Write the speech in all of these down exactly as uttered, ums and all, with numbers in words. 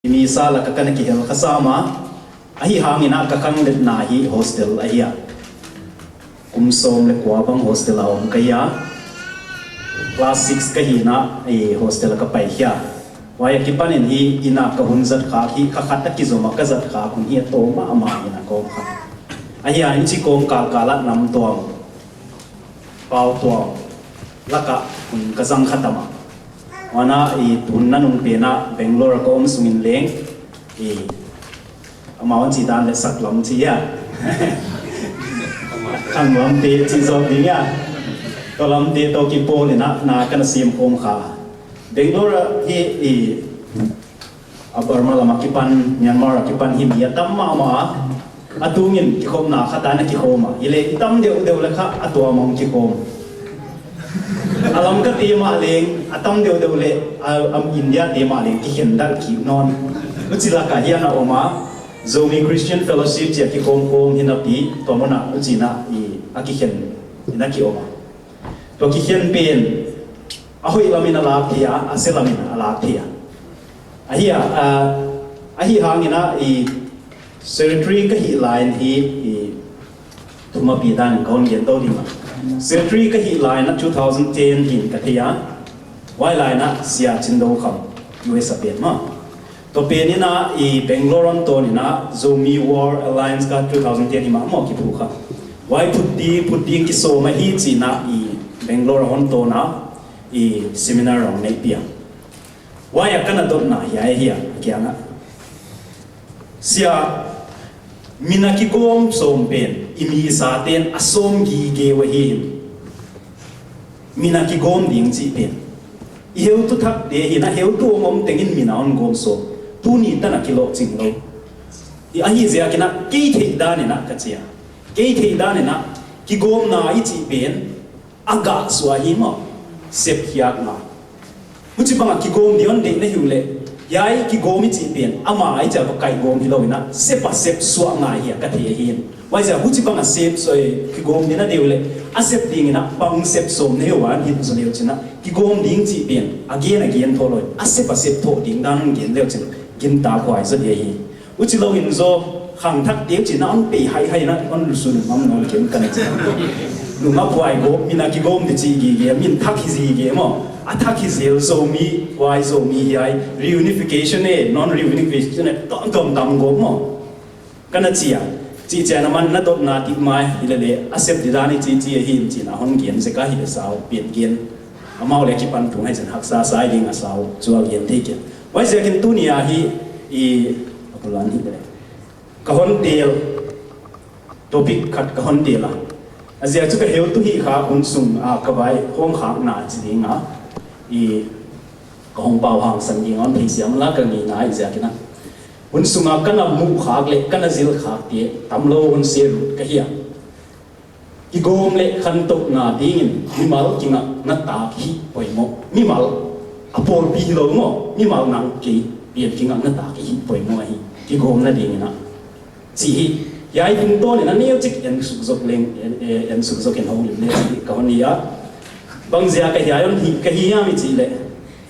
Misa lakah ka na kihel kha sam a, ahi hangin ah ka khangletna hi hostel ahi a, kum sawm le kua bang hostel a om ka hi a, class six ka hi in ah, eh, hostel ah ka pai khia. Huai a kipanin hi inn ah ka hun zat khak hi, kha khat a kizom a ka zat khak hun hi a tawm mahmah hi in ah ka om kha. Ahi a, inn ci kawm kalkal ah nam tuam, pau tuam lakah hun ka zang kha tam a. Huan ah i tun nanung pen ah Bangalore ah ka om sungin leng, i amau an cih dan leh saklam ci a, khanglamte cih zawk ding a, tua lamte tawh kipawl in ah na ka na siam khawm kha. Bangalore ah hi, i a Burma lam a kipan, Myanmar a kipan hi mi a tam mahmah a, a tungin kikhopna khat ah na kikhawm a, hi leh i tam deuhdeuh leh kha a tuam ah hong kikhawm. A Lamkate mah leng a tam deuhdeuh leh, a, a India te mah leng kikhen dal kik nawn. Huci lakah hi a na om a, Zomi Christian Fellowship ci a kikhawm khawm hi napi, tua mun ah huci in ah i a kikhen hi na kiom a. Tua kikhen pen a hoih lamin a lak thei a, a sia lamin a lak thei a. Ahi a, a, ahi hangin ah i secretary ka hih lai-in hi, i thumapi danin ka hon gen to ding a. Secretary ka hih lai-in ah two thousand ten hi in ka thei a. Huai lai-in ah Sia Cin Do Kham, U S a pen mah. Tua pen in ah i Bangalore hon tawn in ah Zomi World Alliance kha two thousand ten hi mah maw kiphut kha. Huai phut ding, phut ding kisawm ahi ci in ah i Bangalore hon tawn a, i seminar hong neih piak. Huai a ka na dotna hiai ahi a, a kiang ah, Sia, min a kigawm sawm pen i misate'n a sawm gige uh ahi hi. Min a kigawm ding cih pen i heutu thakte hi in ah, heutu om om tengin min a hon gawm sawm. Tuni tan a kilawhcing lo. Hi ahi ziakin ah kei theih danin ah ka ci a, kei theih danin ah kigawmna i cih pen a gah suah hi maw, sepkhiakna. Huci bangah kigawm ding hon deih na hi uh leh, hiai kigawm i cih pen ama a i ciah va kaihgawm hi lo in ah, sep a sep suah ngai hi a ka thei ahi. Huaiziak huci bangah sep suah, kigawm ding na deih uh leh, a sep dingin ah bang sep sawm na hi uh a hon hilh zaw le uh cin ah, kigawm ding cih pen a gen a gen thawh lo in, a sep a sep thawh ding dan hon gen le uh cin, gintak huai zaw ding ahi. Huci lo in zaw, khangthakte uh cin ah hon pei haihai in ah hon lusun ngam nawn kei un ka na ci. Nungak huai gawm, min a kigawm ding cih gige, min thak hi zel gige maw. A thak hi zel Zomi, huai Zomi hiai, reunification e, non-reunification e, tuamtuam tam gawm maw. Ka na ci a, cih ciang a man na dotna dik mai, hi leh leh, a sep ding dan i cih cih ahi in cin a hon gen zek a hi leh sau, pian gen. Amau leh kipan tung hai zan haksa sa i ding a sau, cu a gen thei kei. Huaiziakin tuni a hi, i, a pulan hi leh. Ka hon teel, topic khat ka hon teel a. A ziak cu ka heutu hih khak hun sung a ka vai hawm khakna ci ding a, i ka hong pau hangsan ding a hon theisiam la ka ngeina i ziakin a. Hun sungah ka na muh khak leh ka na zil khakte tam lo hon sia lut ka hi a. Kigawm leh khantohna dingin mimal kingakna tak hih poimawh. Mimal, a pawlpi hi lo maw, mimal nang kei pian kingakna tak hih poimawh ahi. Kigawm nadingin ah ci hi. Hiai tungtawnin a neu cik en suk zok leng, en, eh, en suk zok in hong lim leh ci hi ka hon hi a. Bangziak a hiai hon hih ka hi hiam i cih leh,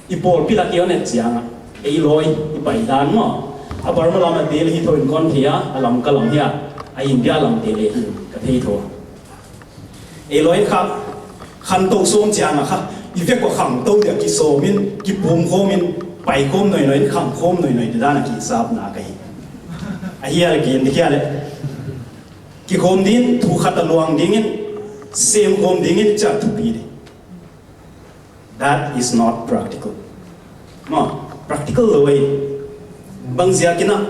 i pawlpi lak i hon et ciangah, ei lawi i pai dan maw, a Burma lam a te leh hi tho in kon thei a, a Lamka lam hi a, a India lam te leh hi ka thei tho a. Ei lawi in kha, khantoh sawm ciangah kha, i vek uh a khangto dia kisawm in, kipum khawm in, pai khawm noinoi in, khang khawm noinoi ding dan a kisapna ka hi. A hial gen ding hial leh, kikhawm ding, thu khat a luang dingin, sem khawm dingin, ciah thupi ding. That is not practical. Maw, practical lo ei. Bangziakin ah,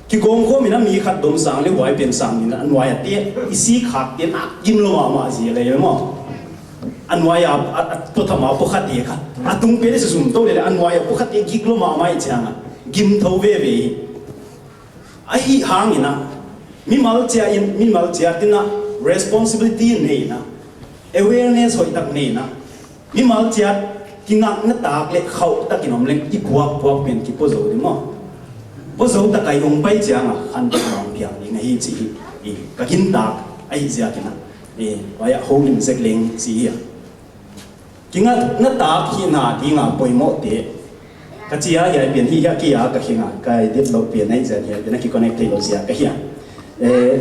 kigawm khawm in a mi khat dom sang leh huai pen sang in a nuai a te, i si khakte na gim lo mahmah zel ei maw. A nuai a, a, a puatham a puakhatte kha, a tung pen i suzum to leh leh a nuai a puakhatte gik lo mahmah i ciangah, gim tho veve hi. Ahi hangin ah, mimal ciat in, mimal ciat in ah, responsibility nei in ah, awareness hoihtak nei in ah, mimal ciat kingakna tak leh khauh takin om leng i puakpuak pen kipua zo ding maw. Pua zo tak a i hong pai ciangah khantohna hong piang ding ahi cih hi, i ka gintak ahi ziakin ah, i, huai ah holim zek leng ci hi a. Kingakna tak hihna ding a poimawhte, Ka ci a, hiai pen hi, hiai kia ka khenga, ka edit loh pen ahi zia, hiai pen a ki-connect thei lo zia ka hi a. Eh,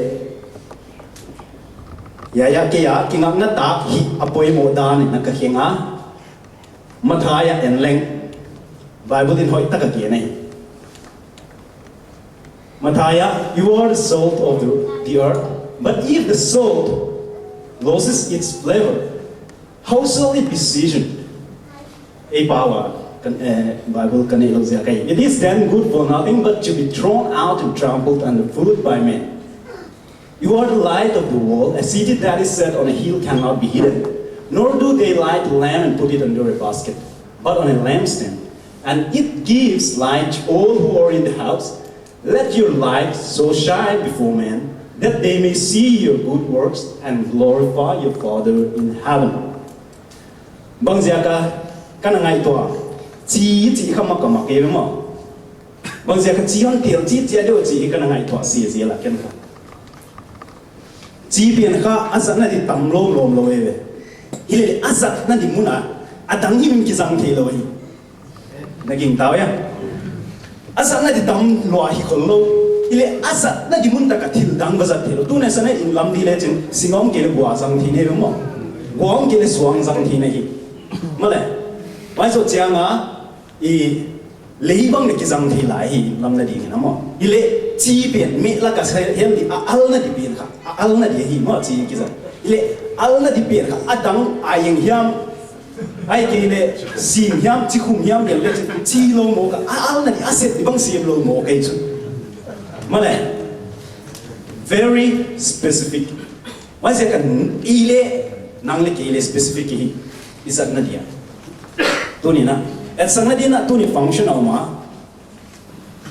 hiai, hiai kia kingakna tak hi a poimoh dan in a ka khenga. Matthai ah en leng, Bible in hoih tak a gen ahi. Matthai ah, "You are the salt of the, the earth, but if the salt loses its flavor, how shall it be seasoned?" Ei pau ah, kan, eh, Bible ka neih lo zia ka hi. "It is then good for nothing but to be thrown out and trampled underfoot by men. You are the light of the world. A city that is set on a hill cannot be hidden. Nor do they light a lamp and put it under a basket, but on a lampstand, and it gives light to all who are in the house. Let your light so shine before men that they may see your good works and glorify your Father in heaven." Bang ziak a ka na ngaihtuah, ci, ci kha makamak ei ve maw. Bang ziak a ci hon tel ci, ci a deuh ci ka na ngaihtuah, ci, ci a la ken kha. Ci pian kha a zatna di tam lawmlawm lo ei ve. Hi leh a zatna di mun ah a dang hi min kizang thei lo hi. Na gingta uh hia? A zatna di tam lua hi khol lo. Hi leh a zatna di mun tak ah thil dang va zat thei lo. Tuni a sa na inn lam di lecin sing hong kei leh gua zang thei na hi ve maw. Gua hong kei leh suang zang thei na hi. Maw leh. Vai zawh ciang a i lei bang leh kizang thei lai hi, lam na ding in a maw. Hi leh ci pian meh lak a sa hiam di a alna di pian kha, a alna di hi maw, ci kizang. Hi leh alna di pian kha a dang a eng hiam, ahih kei leh sing hiam, ci khum hiam, lian leh ci lo maw kha, a alna di a set di bang siam lo maw kei cu. Maw leh, very specific. Vai ziak a i leh nang leh kei leh specific hi, i zatna di ah. Tuni in a, etsakna di in a tuni function a om a.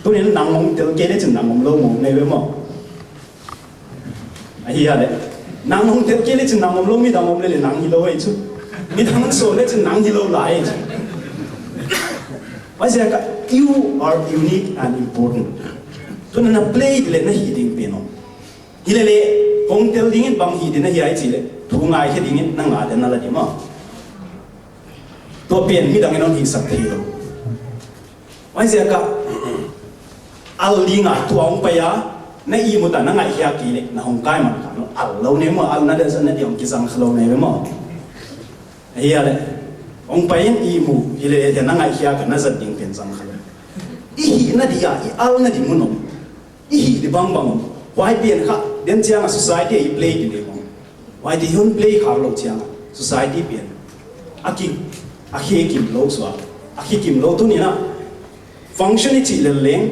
Tuni in a nang hong tel kei lecin nang om lo maw, nei ve maw. Ahi a leh. Nang hong tel kei lecin nang om lo, midang om leh leh nang hi lo ei cu. Midang hong sawl lecin nang hi lo lai ei cu. Vai ziak a, you are unique and important. Tuni in a play leh na hih ding pen om. Hi leh leh, kong tel dingin bang hi ding na hi ai cih leh, thu ngaikhia dingin na ngah den na la di maw. Tua pen midang in hong hihsak thei lo. Vai ziak a, al ding a tua hong pai a, na ihmut a na ngaihkhiak kei leh, na hong kai man kha, na al lo nei maw, al na deuh sa na di hong kizang kha lo nei ve maw. Ahi a leh, hong pai in ihmu, hi leh leh na ngaihkhiak a na zat ding pen zang kha lo. I hihna di a, i alna di mun om. I hih di bangbang om. Huai pian kha, den ciang a society a i play di leh om. Huai di hun play kha lo ciang a, society pian. A ki, a khi kim lo suak. A khi kim lo tuni in a. Function i cih lel leng.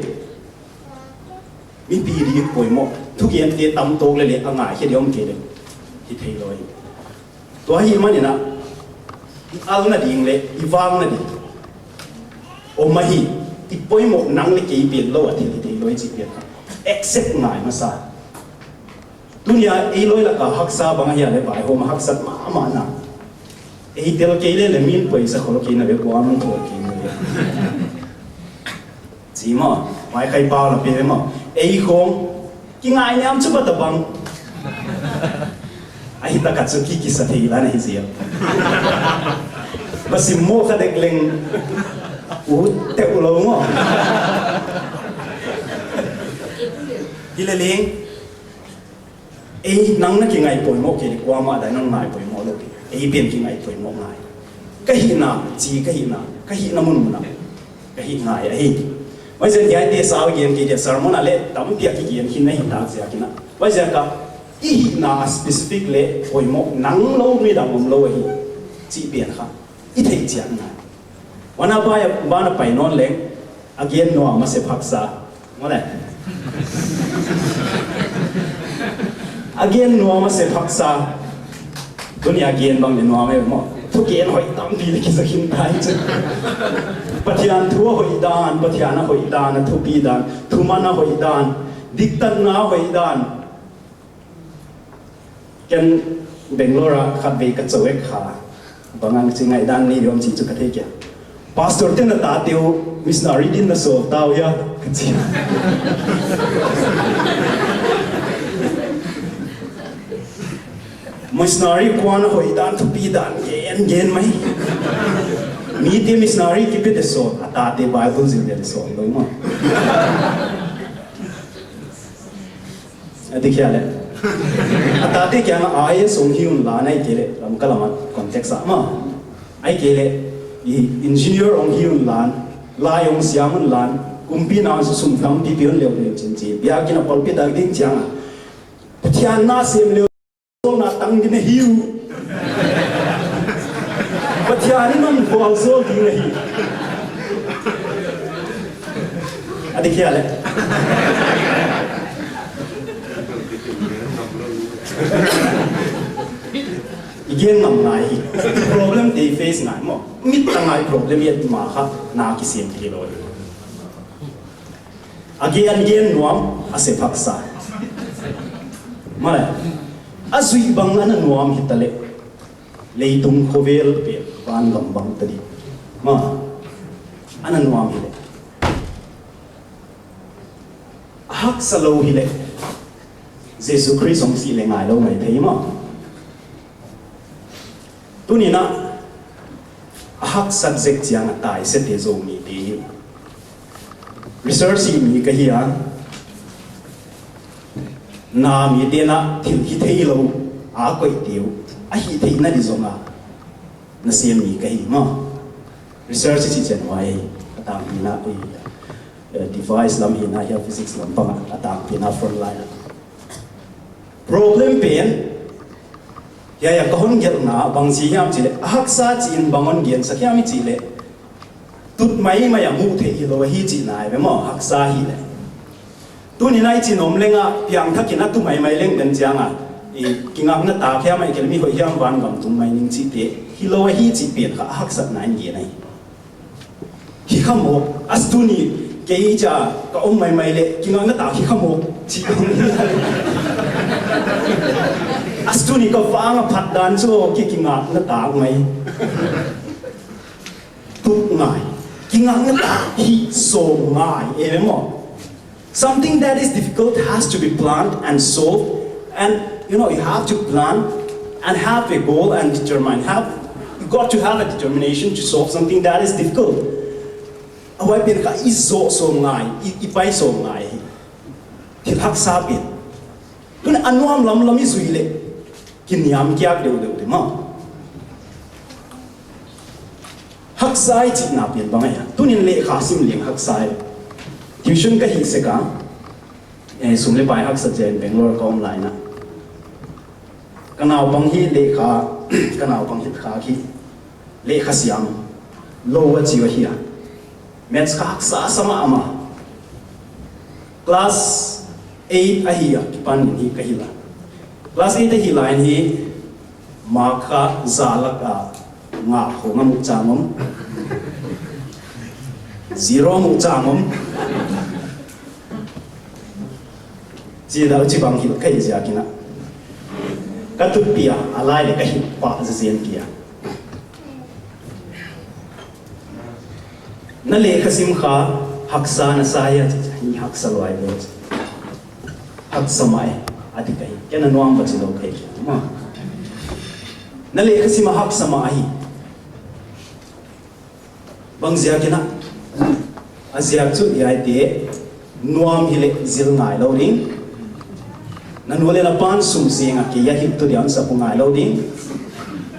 Mipi di poimoh. Thugen te tam tawk leh leh a ngaikhia di om kei leh. Hi thei lo hi. Tua ahih manin a, i alna ding leh i vakna ding om ahi, i poimoh nang leh kei pen lo a thil hi thei lo hi cih pian kha. Accept ngai masa. Tuni a ei lawi lak a haksa bang ahi a leh vaihawm a haksat mahmah na. Ei tel kei leh leh min poisa khol kei na ve, kuaman khol kei na ve. Ci maw, mai khai pau la pe maw. Ei khong, kingai niam cu bata bang. Ahi tak a cu ki kisa thei la na hi zia. Ba sim maw kha dek leng. U teh u lo maw. Hi leh leng. Ei, nang na kingai poimoh kei leh kuamah dai nang ngai poimoh lo kei. Ei pen kingai poimoh ngai. Ka hihna, ci ka hihna, ka hihna munmun ah ka hih ngai ahi. Vai ziak hiaite sau gen kei dia sermon ah leh tampi a kigen khin na hi tak ziak in a. Vai ziak a i hihna a specific leh poimoh nang lo midang om lo ahi. Cih pian kha. I theih ciat ngai. Wana bai a, ban a pai nawn leng, a gen nuam a sep haksa. Maw leh. A gen nuam a sep haksa. Tuni a gen bang leh nuam e maw. Thugen hoih tampi leh kisa khin tai cu. Pathian thu a hoih dan, Pathian a hoih dan, a thupi dan, thuman a hoih dan, diktatna a hoih dan. Ken Bangalore ah khatvei ka co ek kha. Bang hang ci ngaihdan nei om ci cu ka thei kei a. Pastor te na tate uh missionary din na sawm ta uh hia? Ka ci. Missionary kuan a hoih dan thupi dan gen gen mai. Mite missionary kipia te sawn, a tate Bible zil te sawn lo maw. A dikhia le. A tate kiangah I A S hong hi un la, ahih kei leh Lamka lamah context ah maw. Ahih kei leh i engineer hong hi un la, lai hong siam un la, kumpi na sum tampi pia un leu leu cin ci. Biakinn ah pulpit ah ding ciangah Pathian na sem leu na tang ding na hi uh. Pathian in hong vualzawl ding na hi. A dikhia le. I gen ngam ngai hi. Problem te i face ngai maw. Mit ta ngai problem i et ma kha na kisem thei lo hi. A gen gen nuam, a sep haksa. Maw le, a zuih bang a na nuam hi ta leh leitung khovel pen vangam bang ta ding. Maw, a na nuam hi leh, a haksa lo hi leh Jesu Khrist hong sih leh ngai lo ngai thei maw. Tuni-in ah a haksat zek ciang a taisiate Zomite hi. Research hih mi ka hi a, na mite in ah thil hi thei lo a koihte uh a hih theih nading zong a nasem mi ka hi maw. Research i cih ciang huai a tangpi-in ah, eh, device lam hi-in ah, physics lam pang a tangpi-in ah front line ah. Problem pen hiai a ka hon gelhna bang ci hiam cih leh, a haksa ci-in bang hon gensak hiam i cih leh, tut maimai a muh theih hi lo ahi cihna hi ve maw, haksa hi leh. Tuni-in ah i cih nuam leng ah piangthak in a tu maimai leng den ciang a, i kingakna tak hiam ahih kei leh mi hoih hiam vangam tung mai ning cihte hi lo ahi cih pen kha a haksatna in gen ahi. Hi kha maw, a stu ni kei ca ka om maimai leh kingakna tak hi kha maw, ci kong hi. A stu ni ka vang a phat dan cu ki kingakna tak mai. Tuk ngai. Kingakna tak hi sawm ngai. E maw. Something that is difficult has to be planned and solved. And, you know, you have to plan and have a goal and determine. Have, you got to have a determination to solve something that is difficult. A huai pen kha i zawh sawm ngai, i, i pai sawm ngai hi. Thil haksa pen. Tun a nuam lamlam i zui leh kiniam kiak deuhdeuh deuh maw. Haksa i cihna pen bang a hia? Tunin lehkha sim leng haksa hi. Tuition ka hih sek a, eh, sum le pai haksa ciangin Bangalore ka om lai-in ah, ka naupang hi lehkha, ka naupang hi kha khi lehkha siam lo a ci uh ahi a. Maths kha haksa sa mahmah. Class eight ahi a kipan in hi ka hi lai. Class eight ahi lai in hi, mark kha za lak a ngah khawng a muh cang om. Zero muh cang om. Ci dah ci bang hilh ka hih ziakin ah, ka tutpih a, a lai le ka hilh pah ziazian kia. Na lehkha sim kha haksa na sa hia? Ci, ci, hi haksa luai ve. Haksa mah e, a ti ka hi. Ken a nuam va ci lo ka hi kia maw. Na lehkha sim a haksa mah ahi. Bang ziakin ah? A ziak cu hiaite nuam hileh zil ngai lo ding. Na nu le na pa'n sum seng a kei a hilh tu diam sa pu ngai lo ding.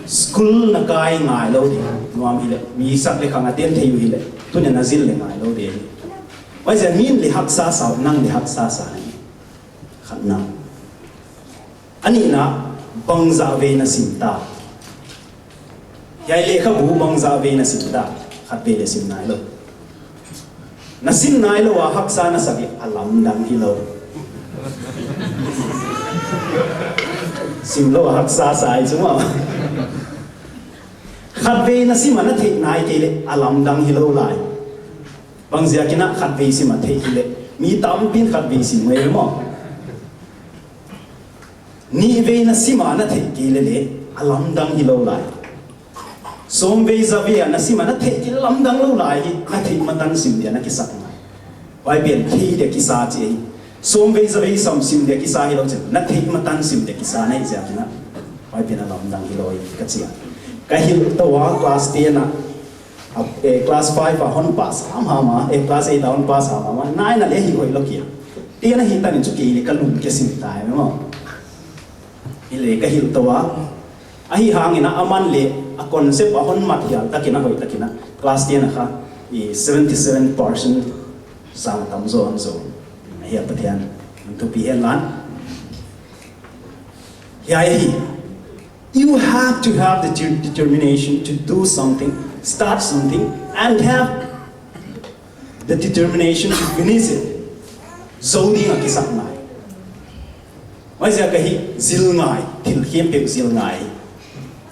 School na kai ngai lo ding. Nuam hileh mi sak le khang a ten thei uh hileh tuni na zil le ngai lo ding. Huaizia mi in le haksa sa uh, nang le haksa sa na hi. Khatna. A nihna, bangzah vei na sim ta? Hiai lehkhabu bangzah vei na sim ta? Khat vei le sim nai lo. Na sim nai lo a haksa na sak hi a lamdang hi lo. Sim lo a haksa sa hi cu maw. Khat vei na sim a na theih nai kei leh a lamdang hi lo lai. Bang ziakin ah khat vei sim a theih hileh mi tampi in khat vei sim ngei maw. Nih vei na sim a na theih kei leh le a lamdang hi lo lai. Sawm vei za vei a na sim a na theih kei lamdang lo lai hi, na theih matan sim dia na kisak ngai. Huai pen theih dia kisa ci hi. Sawm vei za vei sam sim dia kisa hi lo cin, na theih matan sim dia kisa na hi ziakin ah huai pen a lamdang hi lo hi ka ci a. Ka hilh to a class ten ah Eh, class five a hon pass hamham a, eh, class eight a hon pass hamham a, nine a le hi hoih lo kia. Tia na hi tanin cu kei le ka lum kia sim tai maw. Hi le ka hilh to a. Ahi hangin a man le a concept a hon mat hial takin a hoih takin a class ten a kha i seventy seven percent sang a tam zaw an zaw. A hial Pathian an thupi hen lan. Hiai hi. You have to have the de- determination to do something, start something, and have the determination to finish it. Zo ding a kisak ngai. Maizia ka hi zil ngai, thil khempeuh zil ngai.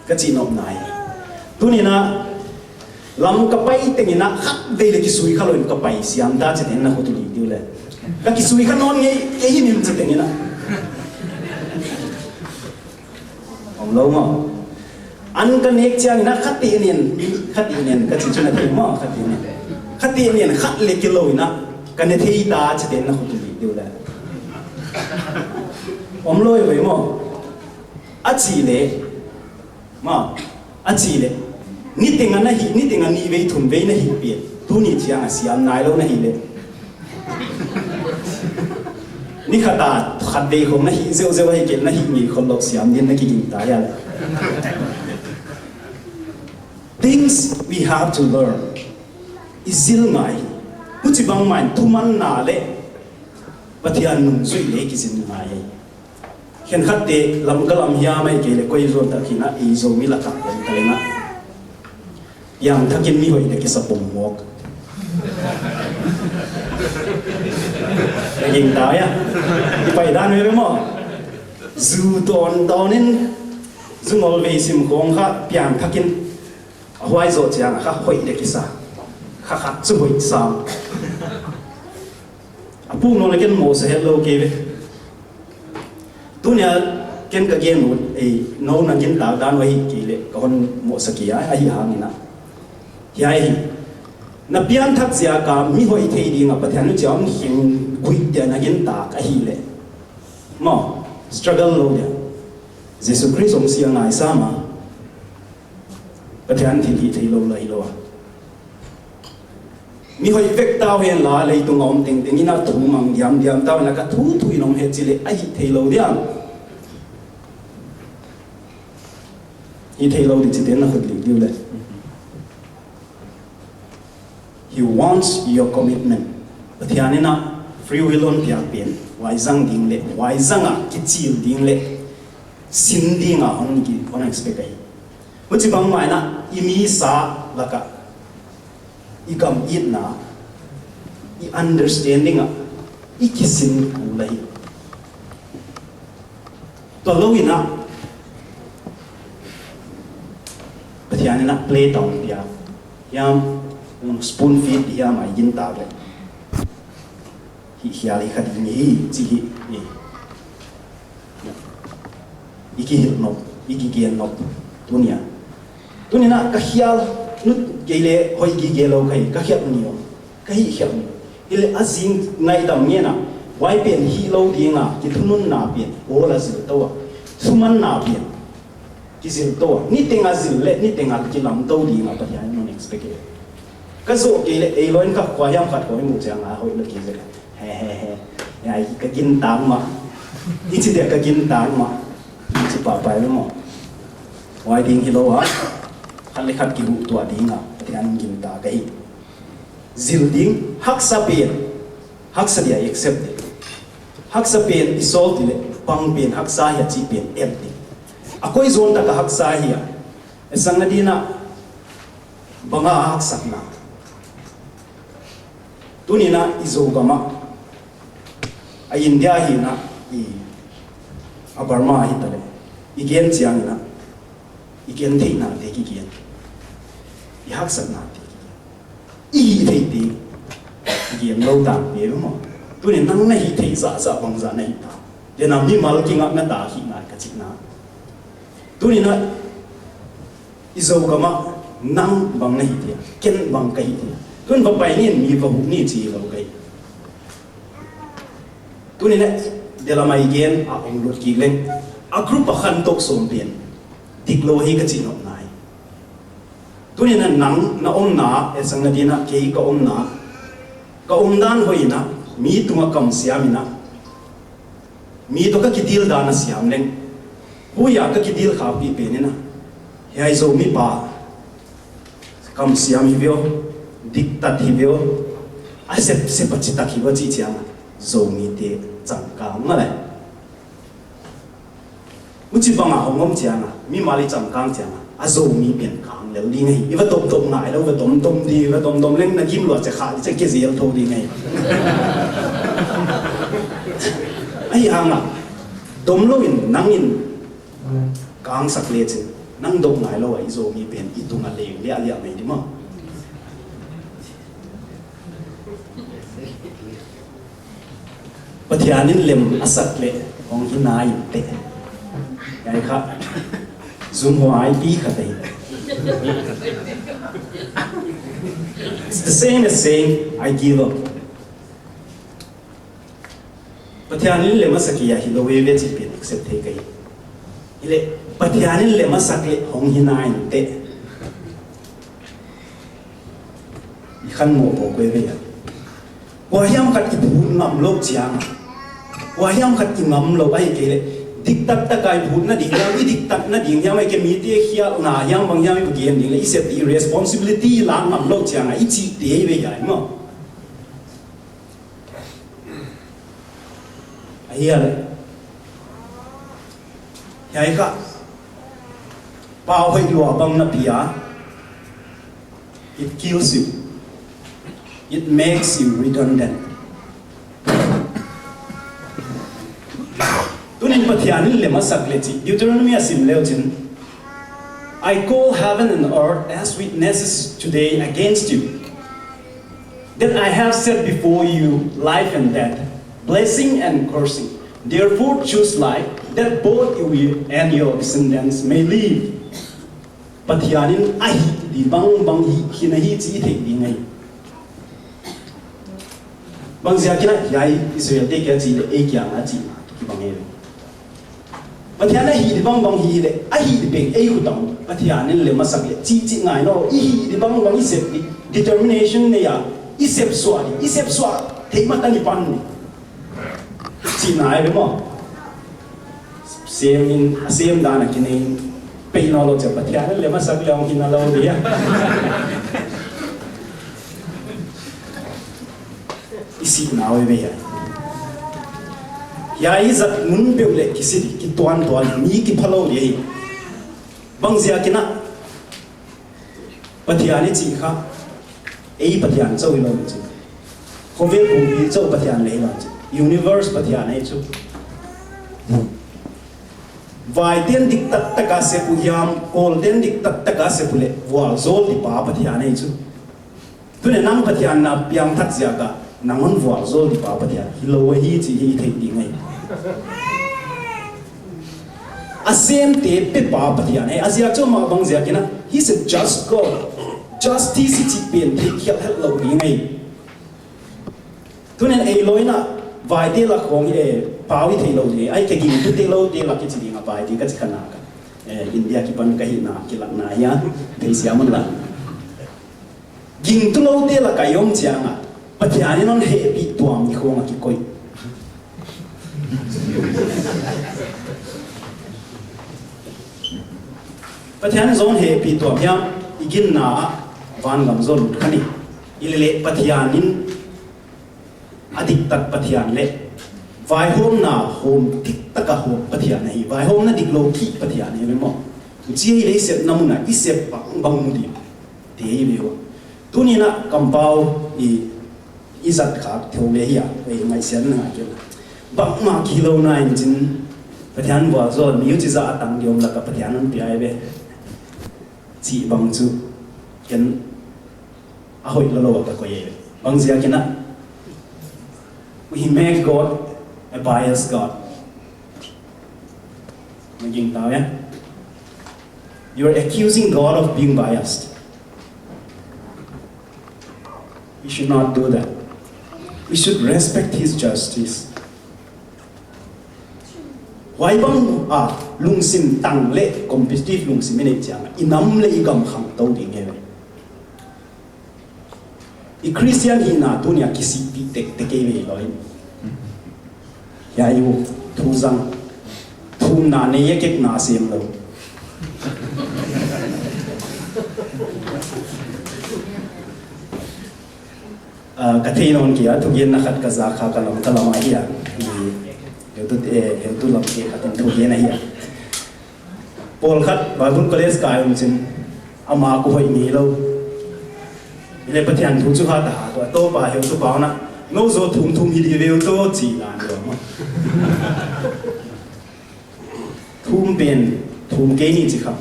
Ka cih nop ngai. Tuninah lam ka pai tenginah khat vei le kisui kha loin ka pai siam ta ci tengin na khutu li diu le. Ka kisui kha nawn ngei ei hi nim ci tenginah. Om lo maw? An ka nek cianginah khat teh nen, khat teh nen ka ci cu na thei maw, khat teh nen. Khat teh nen khat le kilo inah ka ne thei ta ci tengin na khutu li diu le. Om lo ei vei maw? A ci le Ma, a ci le. Niteng a na hi, niteng a nih vei thum vei na hi pian. Tuni ciang a siam nai lo na hi le. Ni khat a khat vei khong na hi zeuhzeuh a hi ken na hi ngei khol lo siam din na kiging ta ya le. Things we have to learn. I zil ngai. Huci bang main thuman na le. Pathian nungzui le kizin ngai. Khenkhatte lam ka lam hiam ahi kei le koi zuan tak hinah ei Zomi lakah om ka lengah piangthakin mi hoih le kisa pom mawk. Ka ging tau ia i pai dan veve maw? Zu tawn tawnin zu ngol vei sim khawng kha piangthakin a huai zawh ciang a kha hoih le kisa kha khat cu hoih sam. A puk nawn le ken mawhsa het lo kei ve. Tunia ken ka gen uh ei no na gintak dan uh ahi kei le ka hon mawhsa kei a ahi hangin ah. Hiai hi na pianthak ziaka mi hoih thei dingah Pathian nu ciang hing guih dia na gintak ahi le maw struggle lo dia. Jesu Khrist hong si a ngaisam a Pathian thil hih thei lo lai lo a. Mi hoih vek tau hen la leitung a om tengteng in a thu mang diamdiam tau hen la ka thu thu in om he ci le a hih thei lo diam. Hih thei lo di ci ten na khut lik diu le. He wants your commitment. Pathian in a free will on piak pen huai zang ding le huai zang a kicil ding le sin ding a hon ki hon expect ahi. Huci bangmah in ah i misa lakah i gam itna i understanding ah i kisin kul ahi. Tua lo in ah Pathian in ah play down pia hiam, spoon feed hiam a i gintak le hih khial hi kha ding hi ci hi. I kihilh nop i kigen nop tunia. Tuninah ka khial nut kei le hoih gige lo ka hi ka khialh ni om ka hih khialh ni. Hi le a zing ngaihdam ngenah huai pen hih lo dinga kithununna pen awl a zil to a thumanna pen kizil to a niteng a zil le niteng a kilam to dinga Pathian in non expect e. Ka zawh kei le ei lo in ka khua hiam khat khua i muh cianga hoih lo kizil. He he he. Ai ka gintak mah. I ci dia ka gintak mah. I ci pahpai lo maw? Huai ding hi lo a khat le khat kihuh tuah dingah Pathian gintak ahi. Zil ding haksa pen haksa dia accept ding. Haksa pen i solve ding le bang pen haksa hia cih pen et ding. A koi zawn taka haksa hia? E sang nadinah banga a haksatna. Tuninah i Zogamah a India hinah i a Burma ahi taleh i gen cianginah i gen theihnate kigen i haksatnate kigen i hih theite kigen lo tangte maw? Tunin nang na hih theih zahzah bangzah na hih ta. Tena mimal kingah na ta hih ngai ka cihna. Tuninah i Zogamah nang bang na hih thei a ken bang ka hih thei a tun va pai nin mi va huh ni ci lo ka hih. Tuninah delamai gen a ong lut kik leng a group a khan tok sawm pen dik lo hi ka cih nop nai. Tuni-in ah nang na omna, e sang na ding ah kei ka omna, ka omdan hoih in ah, mi tungah kamsiam in ah, mi tawh ka kidil dan a siam leng, hui-ah ka kidil khakpih pen in ah, hiai Zomi pa kamsiam hi ve aw, diktat hi ve aw, a sepsep a citak hi ve aw cih ciangah Zomite cangkang mah lai. Huci bangah hong om ciangah, mimal i cangkang ciangah, a Zomi pen kang lel ding ahi. I va domdom ngai lo, i va domdom ding, i va domdom leng na gim lua ciah khah ding ciah kia zel tho ding ahi. Ahi hangah dom loin nang in kangsak lecin, nang dom ngai lo ah i Zomi pen i tungah leng liahliah mai ding maw? Pathian in lem a sak leh hong hi nai inteh. Hiai kha zumhuai pi khat ahi. It's the same as saying, "I give up." Pathian in lem a sak leh hi lo veve cih pen accept thei ka hi. Hileh Pathian in lem a sak leh hong hi nai inteh. I khan mawh pawh koi vei a. Kua hiam khat i phut ngam lo ciang, kua hiam khat i ngam lo ahi kei leh, diktat taka i phut nading hiam, i diktat nading hiam, ahi kei mite khialhna hiam, bang hiam i gen ding leh, i sep i responsibility i lak ngam lo ciang a, i cihte i vei a, i maw? Ahi a leh. Hiai kha pau hoih lua bang na pia, it kills you. It makes you redundant. Tunin Pathian in lem a sak leh cih Deuteronomy a sim leucin, "I call heaven and earth as witnesses today against you, that I have set before you life and death, blessing and cursing. Therefore choose life, that both you and your descendants may live." Pathian in a hih ding bangbang hih khin ahi cih i theih ding ahi. Bangziakin ah hiai Israelte kiang a cih leh ei kiang a cih kibang hi. Pathian a hih ding bangbang hih leh, a hih ding pen ei khut ah om. Pathian in lem a sak leh cihcih ngai nawn lo, i hih ding bangbang i sep ding, determination nei a, i sep suah ding, i sep suah theih mah tan i pan ding. Cihna ahi ve maw? Sem in, a sem dan a kinei in, peih nawn lo ciang Pathian in lem a sak leh hong hi nawn lo ding a. I sihna ahi ve hiai. Hiai i zat mun peuh leh kisi ding, kituamtuam, mi kipha lo ding ahi. Bangziakin ah Pathian i cih kha, ei Pathian chauh hi lo hi ci. Khovel pumpi chauh Pathian leh hi lo hi ci. Universe Pathian ahi cu. Vaite'n diktat taka sep uh hiam, kawlte'n diktat taka sep uh leh vualzawl ding pa Pathian ahi cu. Tuni nang Pathian na piangthak ziak ah, nang hon vualzawl ding pa Pathian hi lo ahi cih hi i theih ding ahi. A semte pepa Pathian ahi. A ziak cu mah bangziakin ah, He's a just God. Justice i cih pen theih khialh het lo ding ahi. Tunin ei lawi in ah, vaite lak khawng hi e, pau i theih lo ding ahi, kei gingtute lote lak i ci ding a, vaite ka ci kha nak a, eh, India kipan ka hihna kilakna hi a, theisiam un la. Gingtu lote lakah i om ciangah Pathian in hon hehpih tuam i khawng a kikoih. Pathian in zong hehpih tuam hiam, i ginna ah vangam zaw lut kha ni. I leh Pathian in a diktat Pathian leh vaihawmna hawm diktak a hawm Pathian ahi, vaihawmna dik lo khih Pathian ahi ve maw? Cia i lei sepna munah i sep bangbang mu ding te hi ve uh. Tuni in ah kampau i, i zat khak theu le hi a, i ngaihsiatna ngah kei uh. Bangmah kihi lo na in cin Pathian vualzawl mi uh ci zah a tang ding om lakah Pathian hon pia hi ve. Cih bang cu ken a hoih lo lo a ka koih e. Bangziakin ah, we make God a biased God. Maging tau ya. You're accusing God of being biased. We should not do that. We should respect His justice. Huai bang a lungsim tang le competitive lungsim i neih ciangah i nam le i gam khangto ding hi ve. I Khristian hihna tuni-ah kisihpih tektek kei ve law in. Hia i uh, thu zang. Thumna nei a kekna sem lo. Ah, ka thei nawn kei a, thugenna khat ka za kha ka lam, ka lam ahi a. I heutu, eh, heutu lam ke khat in thugen ahi a. Pawlkhat Bible College kai um cin, ama ku hoih ngei lo. Ile Pathian thu cu ha ta ha tua, Topa heutu pau na, no zaw thum thum hi di veu to ci nan lo ma. Thum pen, thum kei ni ci kha.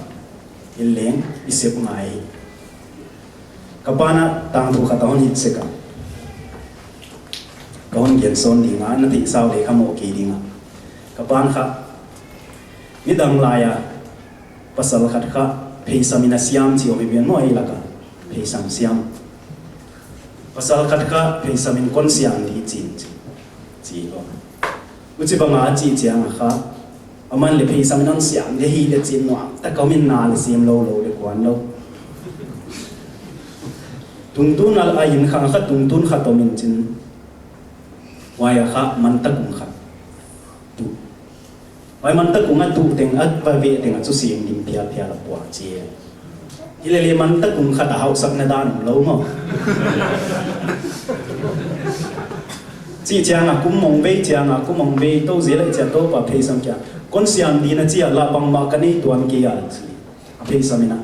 I leng, i sep ngai. Ka pa na tangthu khat a hon hit sek a. Ka hon gen sawn ding a, na theih sau le kha mawh kei ding a. Ka pa na kha, nidang lai a, pasal khat kha, pheisam in a siam ci om i bian maw ei lak a. Pheisam siam. Pasal khat kha, pheisam in kon siam di cin ci. Ci lo. Uci banga a ci ciang a kha, aman le pheisam in hong siam le hi le cin nuam tak a om in na le siam lo lo le kuan lo. Tungtun a, a inn khang kha tungtun khat om in cin. Huai a kha mantak kung khat tuh. Huai mantak kung a tuh teng a va veh teng a cu siam ding phial phial a puak ci. Hi le le mantak kung khat a hauhsak na dan lo maw. Ci ciang a kum mong vei ciang a kum mong vei to zel a cia Topa pheisam kia. Kon siam ding a cia lah bangmah ka nei tuan kei a ci. A pheisam in a.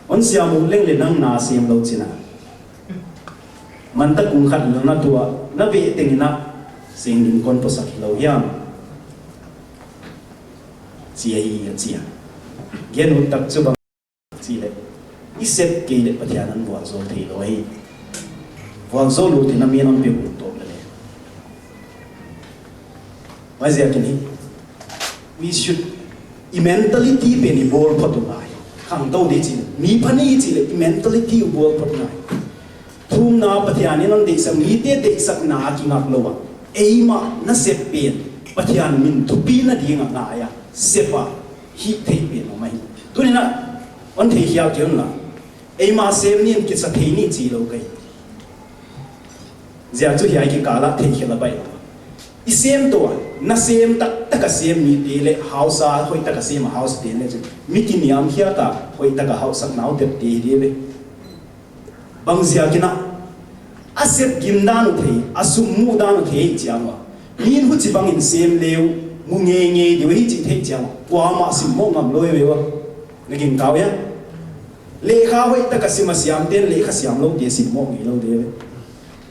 Kon siam uh leng le nang na siam lo cin a. Mantak kung khat lo na tuah, na veh teng in a. Siam ding kon puasak hi lo hiam. Ci a hi a cia. Gen ut tak cu bang. Ci le, i sep kei le Pathian an vualzawl thei lo hi. Vualzawl lo thei na mi an pek ut tawp le le. Mai ziakin hi. We should, i mentality pen i bawl phot uh ngai. Khangto di ci le, mi phan i ci le, i mentality u bawl phot ngai. Thumna Pathian in hong deihsak, mite deihsakna a kingak lo a. Eimah na sep pen Pathian min thupi nading a ngai a. Sep a hih theih pen om ahi. Tuni-in ah hong theikhial kei un la. Eimah sem ni in kisa thei ni ci lo kei. Ziak cu hiai kikal ah theikhial a baih. I sem tawh a, na sem taktak a sem mite le hausa hoih tak a sem a hausa te le cu mi kiniam khiat a hoih tak a hauhsak nau tepte hi dih ve. Bang ziakin ah, a sep gim dan uh thei, a sum muh dan uh thei ciang uh a, mi in huci bangin sem le uh mu ngeingei dih uh hi cih theih ciang uh, kuamah simmawh ngam lo hi ve uh a, na gingkau hiam? Lehkha hoih tak a sim a siamte in lehkha siam lote simmawh ngei lo dih uh ve.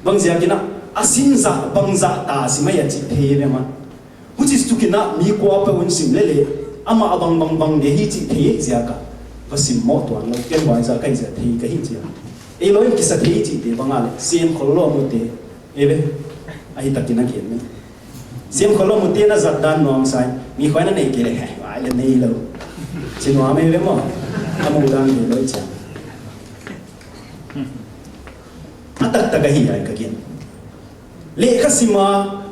Bang ziakin ah, a sim zah bang zah ta sim a hi a cih thei hi ve mah. Huci tukin ah mi kuapeuh in sim lele, amah a bangbang bang dih hi cih thei ziak ah va simmawh tuan lo, ken huai zah ka hi ziah thei ka hi ciang. Ei lo in kisa thei cihte bang a le, sem khol lo mute, ei ve, ahi takin a gen ni. Sem khol lo mute na zat dan nuam sa in, mi khuai na nei kei le, heh, vai le nei lo. Ci nuam ei ve maw, a muh dan nei lo ciang. A taktak ahi ai ka gen. Lehkha sim a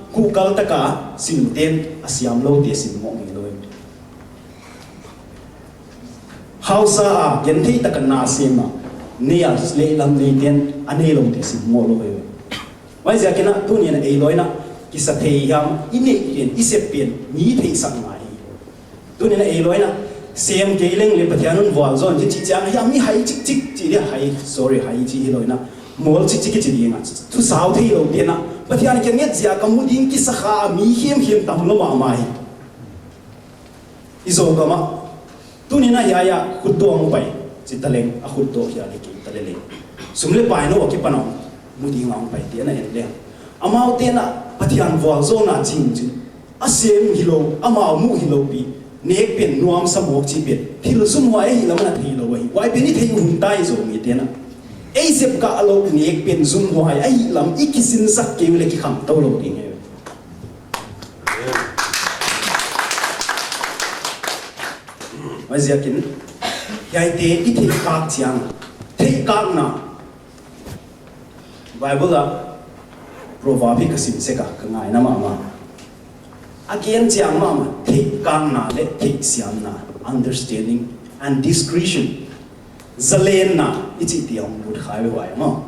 kuhkal taka simte in a siam lote simmawh ngei lo hi. Hausa a gentheih taka na sem a nei a lehlam neite in a nei lote simmawh lo hi. Huaiziakin ah tuni in ah ei lawi in ah kisa thei hiam, i neih pen i sep pen mi theihsak ngai hi. Tuni in ah ei lawi in ah sem kei leng le Pathian hong vualzawl in cih ciang hiam, mi hai cikcik cih dia hai, sorry, hai cih hi lo in ah mual cikcik i ci ding a, thusau thei lo te in ah Pathian kiang nget zia ka mu ding kisa kha a mi khiamkhiam tam lo mahmah hi. I Zogam ah tuni in ah hiai ah khuttuang pai ci taleng a khuttuak hiai le kei taleleng sum le pai no a kipan a mu ding a hong pai te in ah en leng amaute in ah Pathian vualzawlna cing cin a sem hi lo, amau muh hi lo pi, nek pen nuamsa mawk ci pen thil zumhuai ahi lam a na thei lo ahi. Huai pen i thei uh hun tai Zomite in ah ei zep kah lo nek pen zumhuai ahi lam i kisinsak kei uh le kikhangto lo ding hi. Huaiziakin hiaite i theihkak ciang, theihkakna Bible ah Proverb hi ka sim sek a ka ngaina mahmah. A gen ciang mahmah theihkakna le theihsiamna, understanding and discretion. Zalenna i cihte hong lut khai ve huai maw.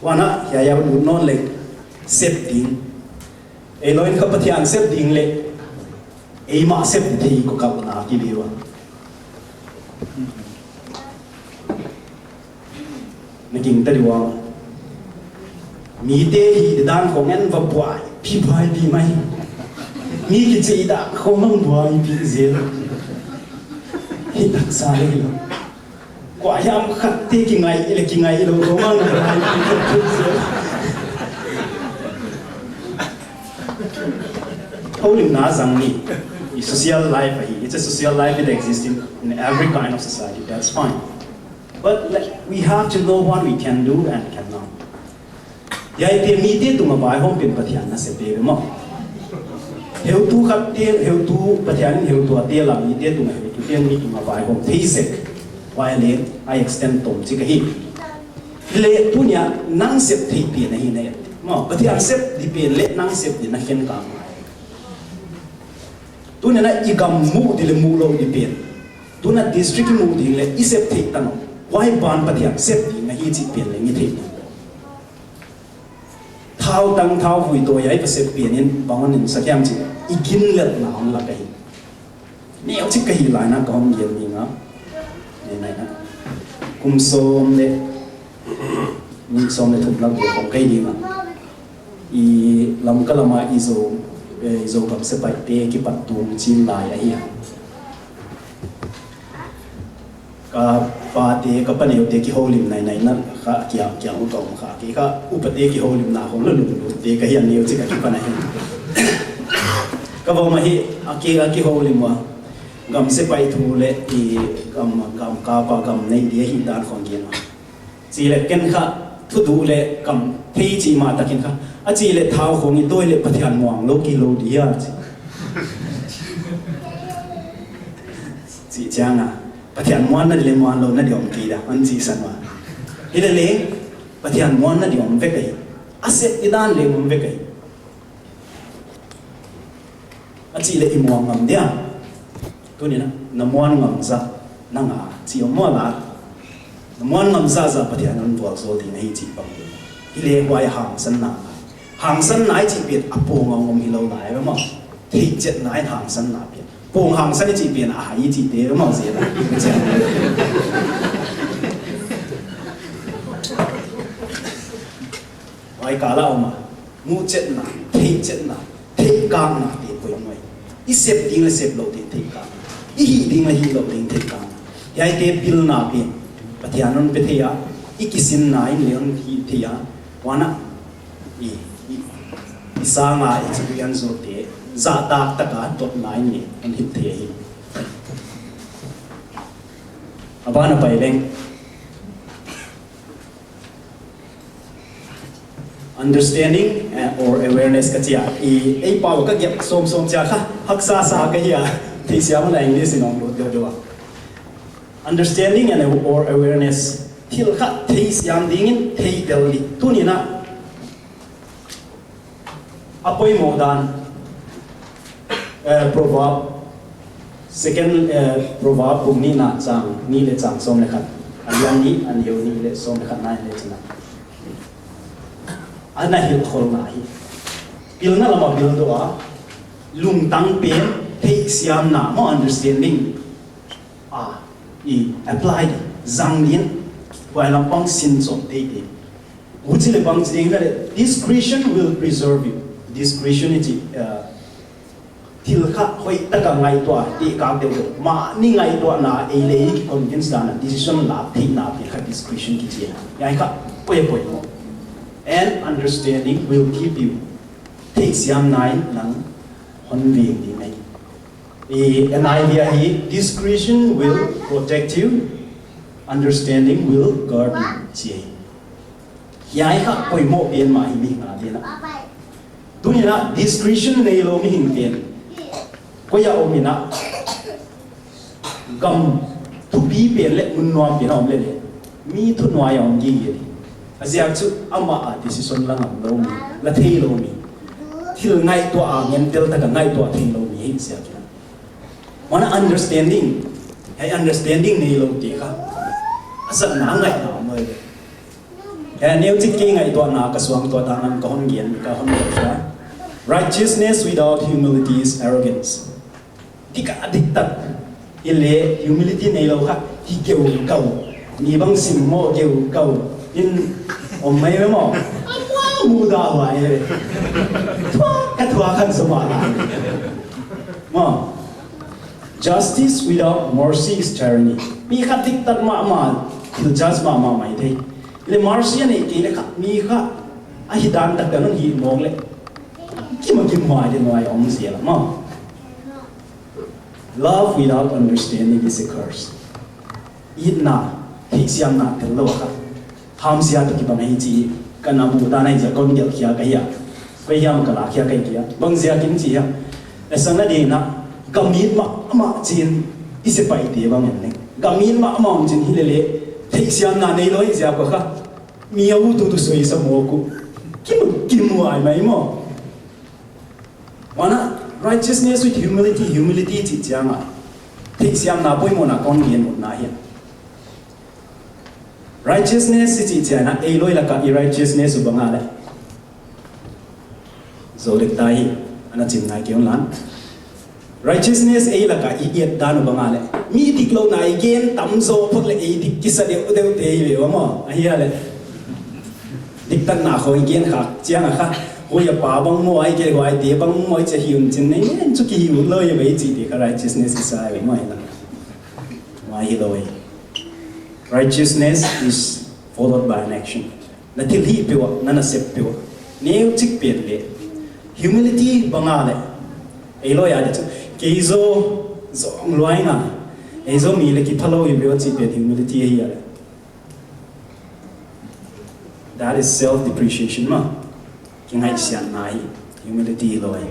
Huan ah hiai a lut nawn leng sep ding. Ei lo in kha Pathian sep ding leh eimah sep ding thei ko kap na ki liu a. Na ging ta di uang. Mite hih dan khong en va buai pi buai pi mai. Mi kici dan khong mang buai pi zel. Hih taksa le hi lo. Kua hiam khatte kingai le kingai lo lo mang buai pi zel. Holimna zang ni. I social life ahi. It's a social life that exists in, in every kind of society. That's fine. But like, we have to know what we can do and cannot. Hiaite mite tungah vaihawm pen Pathian nasep ve maw. Heutu khatte, heutu Pathian in heutu a teel a mite tungah heutu teel mi tungah vaihawm thei sek. Huai leh a extent tom cik ahi. Hileh tuni-ah nang sep theih pen ahi na et. Maw, Pathian sep ding pen leh nang sep ding na khen kang. Tuni-ah i gam muh ding leh muh loh ding pen. Tuni-ah district i muh ding leh i sep theih tang. Huai ban Pathian sep ding ahi cih pen leng i theih ding. Thau tang thau vui tawh a i va sep pen in bang hon in sak hiam cih i gin lelhna hong lak ahi. Neu cik ka hih lai-in ka hong gen ding a. Nei, nei, nei. Kum sawm leh, kum sawm leh thum lak bek hong kai ding a. I Lamka lam ah i Zo, eh, i Zogam sepaihte kipat tung cin lai ahi a. Ka pate, ka paneute kiholim nainai na kha, kiang, kiang uh ka om kha. Kei kha upate kiholimna khong lunglut te ka hi a, neu cik a kipan ahi. Ka va om ahi, a ki, a kiholim ua. Gam sepaih thu leh i gam, gam kapa gam nei ding ahih dan khong gen ua. Ci leh ken kha thuduh leh kam thei ci mah takin kha. A ci leh thau khong i tawi leh Pathian muang lo kilo ding a ci. Ci ciang a. Pathian muan na ding leh muan lo na ding om kei dah, an ci san ua. Hileh leng, Pathian muan na ding om vek ahi. A sep i dan leng om vek ahi. A cih leh i muang ngam dia. Tuni-in na, na muan ngam zah, na ngah ci om maw la. Na muan ngam zahzah Pathian in vualzawl ding ahi cih bang. Hileh huai hangsanna. Hangsanna i cih pen a pawng a om hi lo lai ve maw. Theihciatna in hangsanna pen. Pawng hangsan i cih pen a hai i cihte ve maw, zia lai. Huai kal a om a, muhciatna, theihciatna, theihkakna te poimoh. I sep ding leh sep loh ding theihkakna. I hih ding leh hih loh ding theihkakna. Hiaite pilna pen Pathian in hon pia thei a, i kisinna in leng hon hih thei a, huan ah i, i, i sang a i ci pian zawte zahtak tak a dotna in leng hon hih thei hi. A ban a pai leng. Understanding, eh, or awareness ka ci a. I, ei pau ka giap sawmsawm ciang kha haksa sa ka hi a. Theisiam na English in hong lut deuhdeuh a. Understanding and or awareness. Thil khat theisiam dingin theitel ding. Tuni-in a poimoh dan, eh, Proverb, second, eh, Proverb bung nihna chang nih leh chang sawm leh khat. A lian nih, a neu nih leh sawm leh khat na en leh cin a. A na hilhkholhna hi. Pilna lam a pil deuh a, lungtang pen theihsiamna maw, understanding. A, i apply ding, zang ding, huai lampang sin sawm teitei. Huchi leh bangci ding na leh, discretion will preserve you. Discretion i ci, uh, thil khat hoih tak a ngaihtuah, tehkak deuhdeuh. Mahni ngaihtuahna ei leh ei kiconvince dan a decision lak theihna pen kha discretion kici a. Hiai kha poimoh, poimoh. And understanding will keep you. Theihsiamna in nang hon veng ding ahi. I, N I V ahi, discretion will protect you, understanding will guard you, ci ahi. Hiai kha poimoh pen mah hi mihing a ding a. Tuni-in a discretion nei lo mihing pen koi a om in a, gam thupi pen leh mun nuam pen a om leh leh mi thunuai a om gige ding. A ziak chu amah a decision la ngam lo mi, la thei lo mi, thil ngaihtuah a ngentel tak a ngaihtuah thei lo mi hi ziak in. Mana understanding, hiai understanding nei lote kha a zatna a ngaihna om lo hi. Eh, neucik kei ngaihtuahna ka suangtuah dan ka hon gen, ka hon gen. Righteousness without humility is arrogance. Dik a diktat. Hi le humility nei lo kha, hi geugau. Mi bang simmawh geugau in om mai ve maw? Amau mudah huai ve. Thuak ka thuak khan sumah lai. Maw? Justice without mercy is tyranny. Mi khat diktat mahmah, thil judge mahmah mai thei. Hi le mercy a neih kei le kha, mi kha a hi dan tak dan hong hih mawk le kim a kim huai le nuai om zel a maw? Love without understanding is a curse. Itna, theihsiamna tel lo a kha, hamsia tawh kibang ahi ci hi. Ka na muh dan ahi zia kon gelh khia ka hi a, koi hiam ka la khia ka hi kei a, bang ziakin ci hiam? Esang na dingin ah, gam it mahmah ci-in i sepaihte bang en leng, gam it mahmah om ci-in hi lele, theihsiamna nei lo ahi zia kua kha, mi a ut ut uh suai sa mawk uh. Kim, kim huai mai maw? Mana, righteousness with humility, humility cih ciangah theihsiamna poimawhna kong gen utna hi. Righteousness i cih ciangah ei loi lakah i righteousness uh bangah le zo dek ta hi. Ana cim nai kei un lan. Righteousness ei lakah i iat dan uh bangah le mi dik lohna i gen tam zaw phot le ei dik kisa deuhdeuhte hi ve uh a maw? Ahi a le diktatna khawng i gen khak ciang a kha, hoi a pa bang maw, ai kei huaite bang maw, i cia hi un cin nei nen cu kihi ut lo i vei cihte kha righteousness i sa i maw hi la. Mai hi lo i. Righteousness is followed by an action. Na thil hih peuh ah, na nasep peuh ah, neu cik pen le humility banga le ei loi a de cu kei zaw zong luai nga, ei zaw mi le kipha lo hi peuh a cih pen humility ahi a le. That is self-depreciation ma. Kingaihsiatna hi, humility hi lo hi.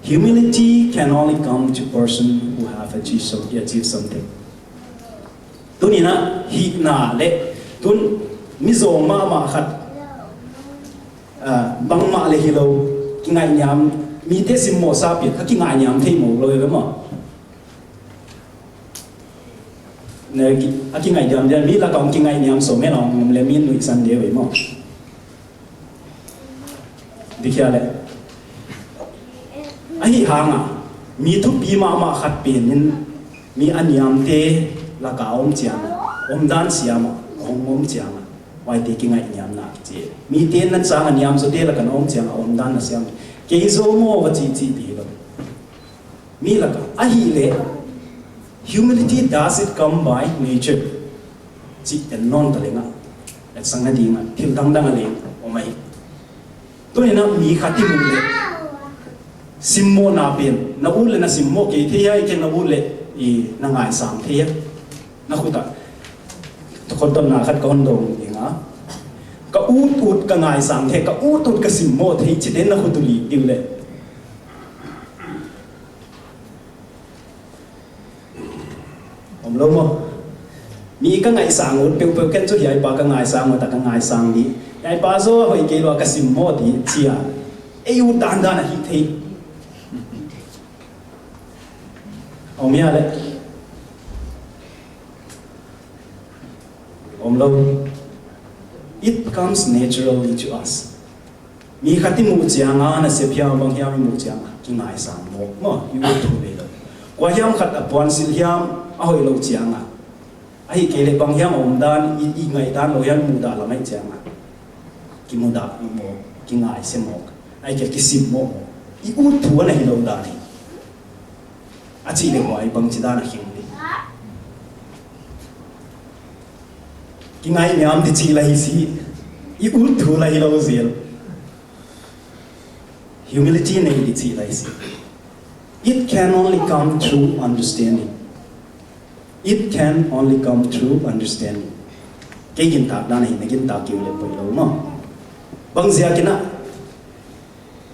Humility can only come to person who have achieved some, achieved something. Tuninah hihna le tun mizawng mahmah khat, ah, bangmah le hi lo, kingaihniam, mite simmawhsa pian kha kingaihniam thei mawk lo hi ve maw? Ne, ki-, a kingaihniam diam, mi lakah hong kingaihniam sawm hen hong om le mi nuihsan deuh hi maw? Dikhia le ahi hanga mi thupi mahmah khat penin mi a niamte laka om cianga, omdan siama hong om cianga, huaite kingaihniamna kici. Mite na canga niam zawte laka na om cianga omdan na siam. Kei zaw maw va cihcih dih lo. Mi lakah ahih leh humility, does it come by nature? Cih pen nawn ta lengah, etsakna dingah thil dangdang a leng om ahi. Tuninah mi khat i muh leh simmawhna pen na ut le na simmawh kei thei a, i ken na ut le i na ngaisang thei a. Na khutah khotdotna khat ka hon dong dingah ka ut ut ka ngaisang thei, ka ut ut ka simmawh thei cite na khut uh lik ding leh om lo maw? Mi ka ngaihsang ut peuhpeuh ken cu hiaipa ka ngaisang ut a ka ngaisang dih. Hiaipa zaw a hoih kei lua ka simmawh dih cia ei ut dandan a hih thei. Om hia le om lo. It comes naturally to us. Mi khat i muh cianga nasep hiam bang hiam i muh cianga kingaisang mawk maw, i ut thu nei lo. Kua hiam khat a puansilh hiam a hoih lo cianga, ahi kei le bang hiam a omdan i, i ngaihdan lo hiam i muhdah lam ahi cianga kimudah mawk, kingaisia mawk, ahi kei le kisim mawk mawk. I ut thu a na hi lo dan hi. A cih le huai bangci dan a khing ding. Kingaihniam dih cih la hi si, i ut thu la hi lo zel. Humility nei dih cih la hi si. It can only come through understanding. It can only come through understanding. Kei gintak dan ahi, na gintak kei uh le poi lo maw? Bang ziakin ah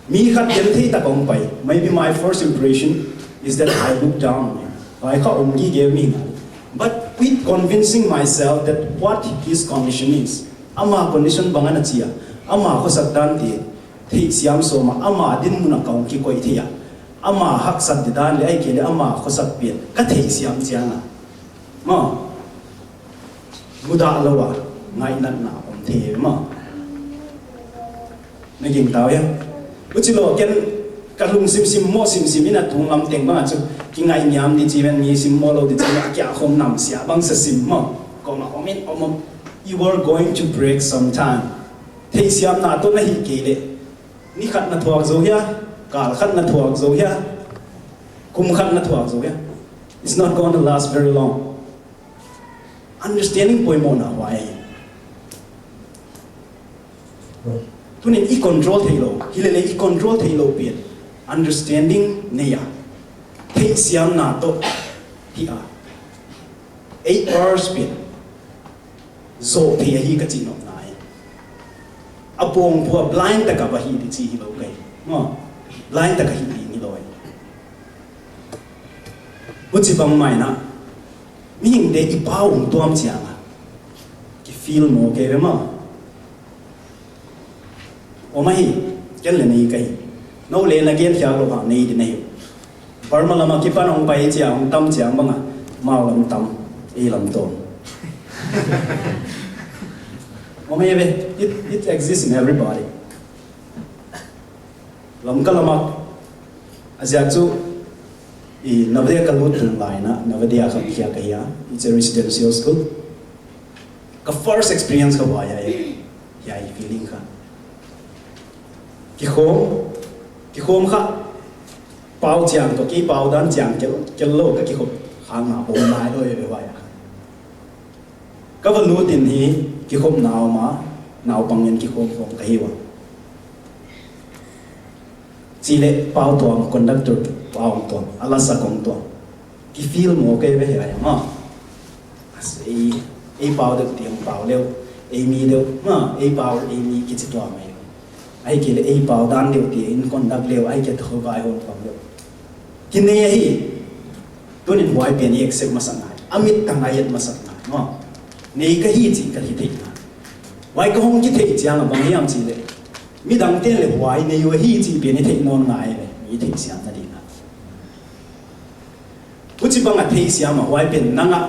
mi khat gen thei tak a hong pai. Maybe my first impression is that I look down on him. Vai kha om gige mi ngal. But with convincing myself that what his condition is, ama condition bang a na ci a, ama khuasak dante theihsiam sawm a, ama dinmun a ka hong kikoih thei a, ama haksat dih dan le ahi kei le ama khuasak pian ka theihsiam cianga maw, mudah lo a ngaihnatna om thei hi maw? Na gingtau hiam? Uci lo ken ka lungsim simmawh simsim in a tung lam teng bangah cu kingaihniam di ci ven, mi simmawh lo di ci ven, a kiah khom namsia bangsa simmawh. Kawmah om in om om. You are going to break sometime. Theihsiamna tawh na hih kei leh ni khat na thuak zo hia, kal khat na thuak zo hia, kum khat na thuak zo hia. It's not going to last very long. Understanding poimawhna huai. Tunin i control thei lo, hi lele i control thei lo pian understanding nei a, theihsiamna tawh hi a, eight hours pian zawh thei ahi ka cih nopna hi. A pawngpua blind taka va hi di ci hi lo kei. Maw, blind taka hi ding hi lo hi. Uci bang maina mihingte i pau hong tuam cianga ki feel maw kei ve maw? Om ahi, ken le nei ka hi. No le na gen khiak lo hang nei di na hi. Burma lama kipan hong pai cia hong tam ciang banga mau lam tam, ei lam tawm. Om ahi ve, it, it exists in everybody. Lamka lama a ziak cu i Nawadea ka lut tung laina, Nawadea kha khiak ka hi a, it's a residential school. Ka first experience ka huai a, hiai feeling kha. Kikhawm, kikhawm kha pau ciang tawh, kei pau dan ciang kel, kel lo ka kikhop khang a om lai lo e ve huai a. Ka va lut in hi kikhopna om a, naupang in kikhawm khawm ka hi ua. Ci le pau tuam, conductor pau tuam, a la sa kong tuam. Ki feel maw kei ve hiai a maw? Ei, ei pau deuh tiang pau leuh, ei mi deuh, maw, ei pau, ei mi kici tuam ei. Ai kei le ei pau dan deuh tiang in conduct leuh, ai kei tawh vai hon pau leuh. Ki nei ahi, tunin huai pian i accept masak ngai, a mit tang a et masak ngai, maw? Nei ka hi ci ka hi thei ngai. Huai ka hong ki thei ciang a bang hiam ci le, midang ten le huai nei uh ahi ci pian i thei nawn ngai le, mi thei siam na ding a. Uci bang a theisiam a huai pen nang a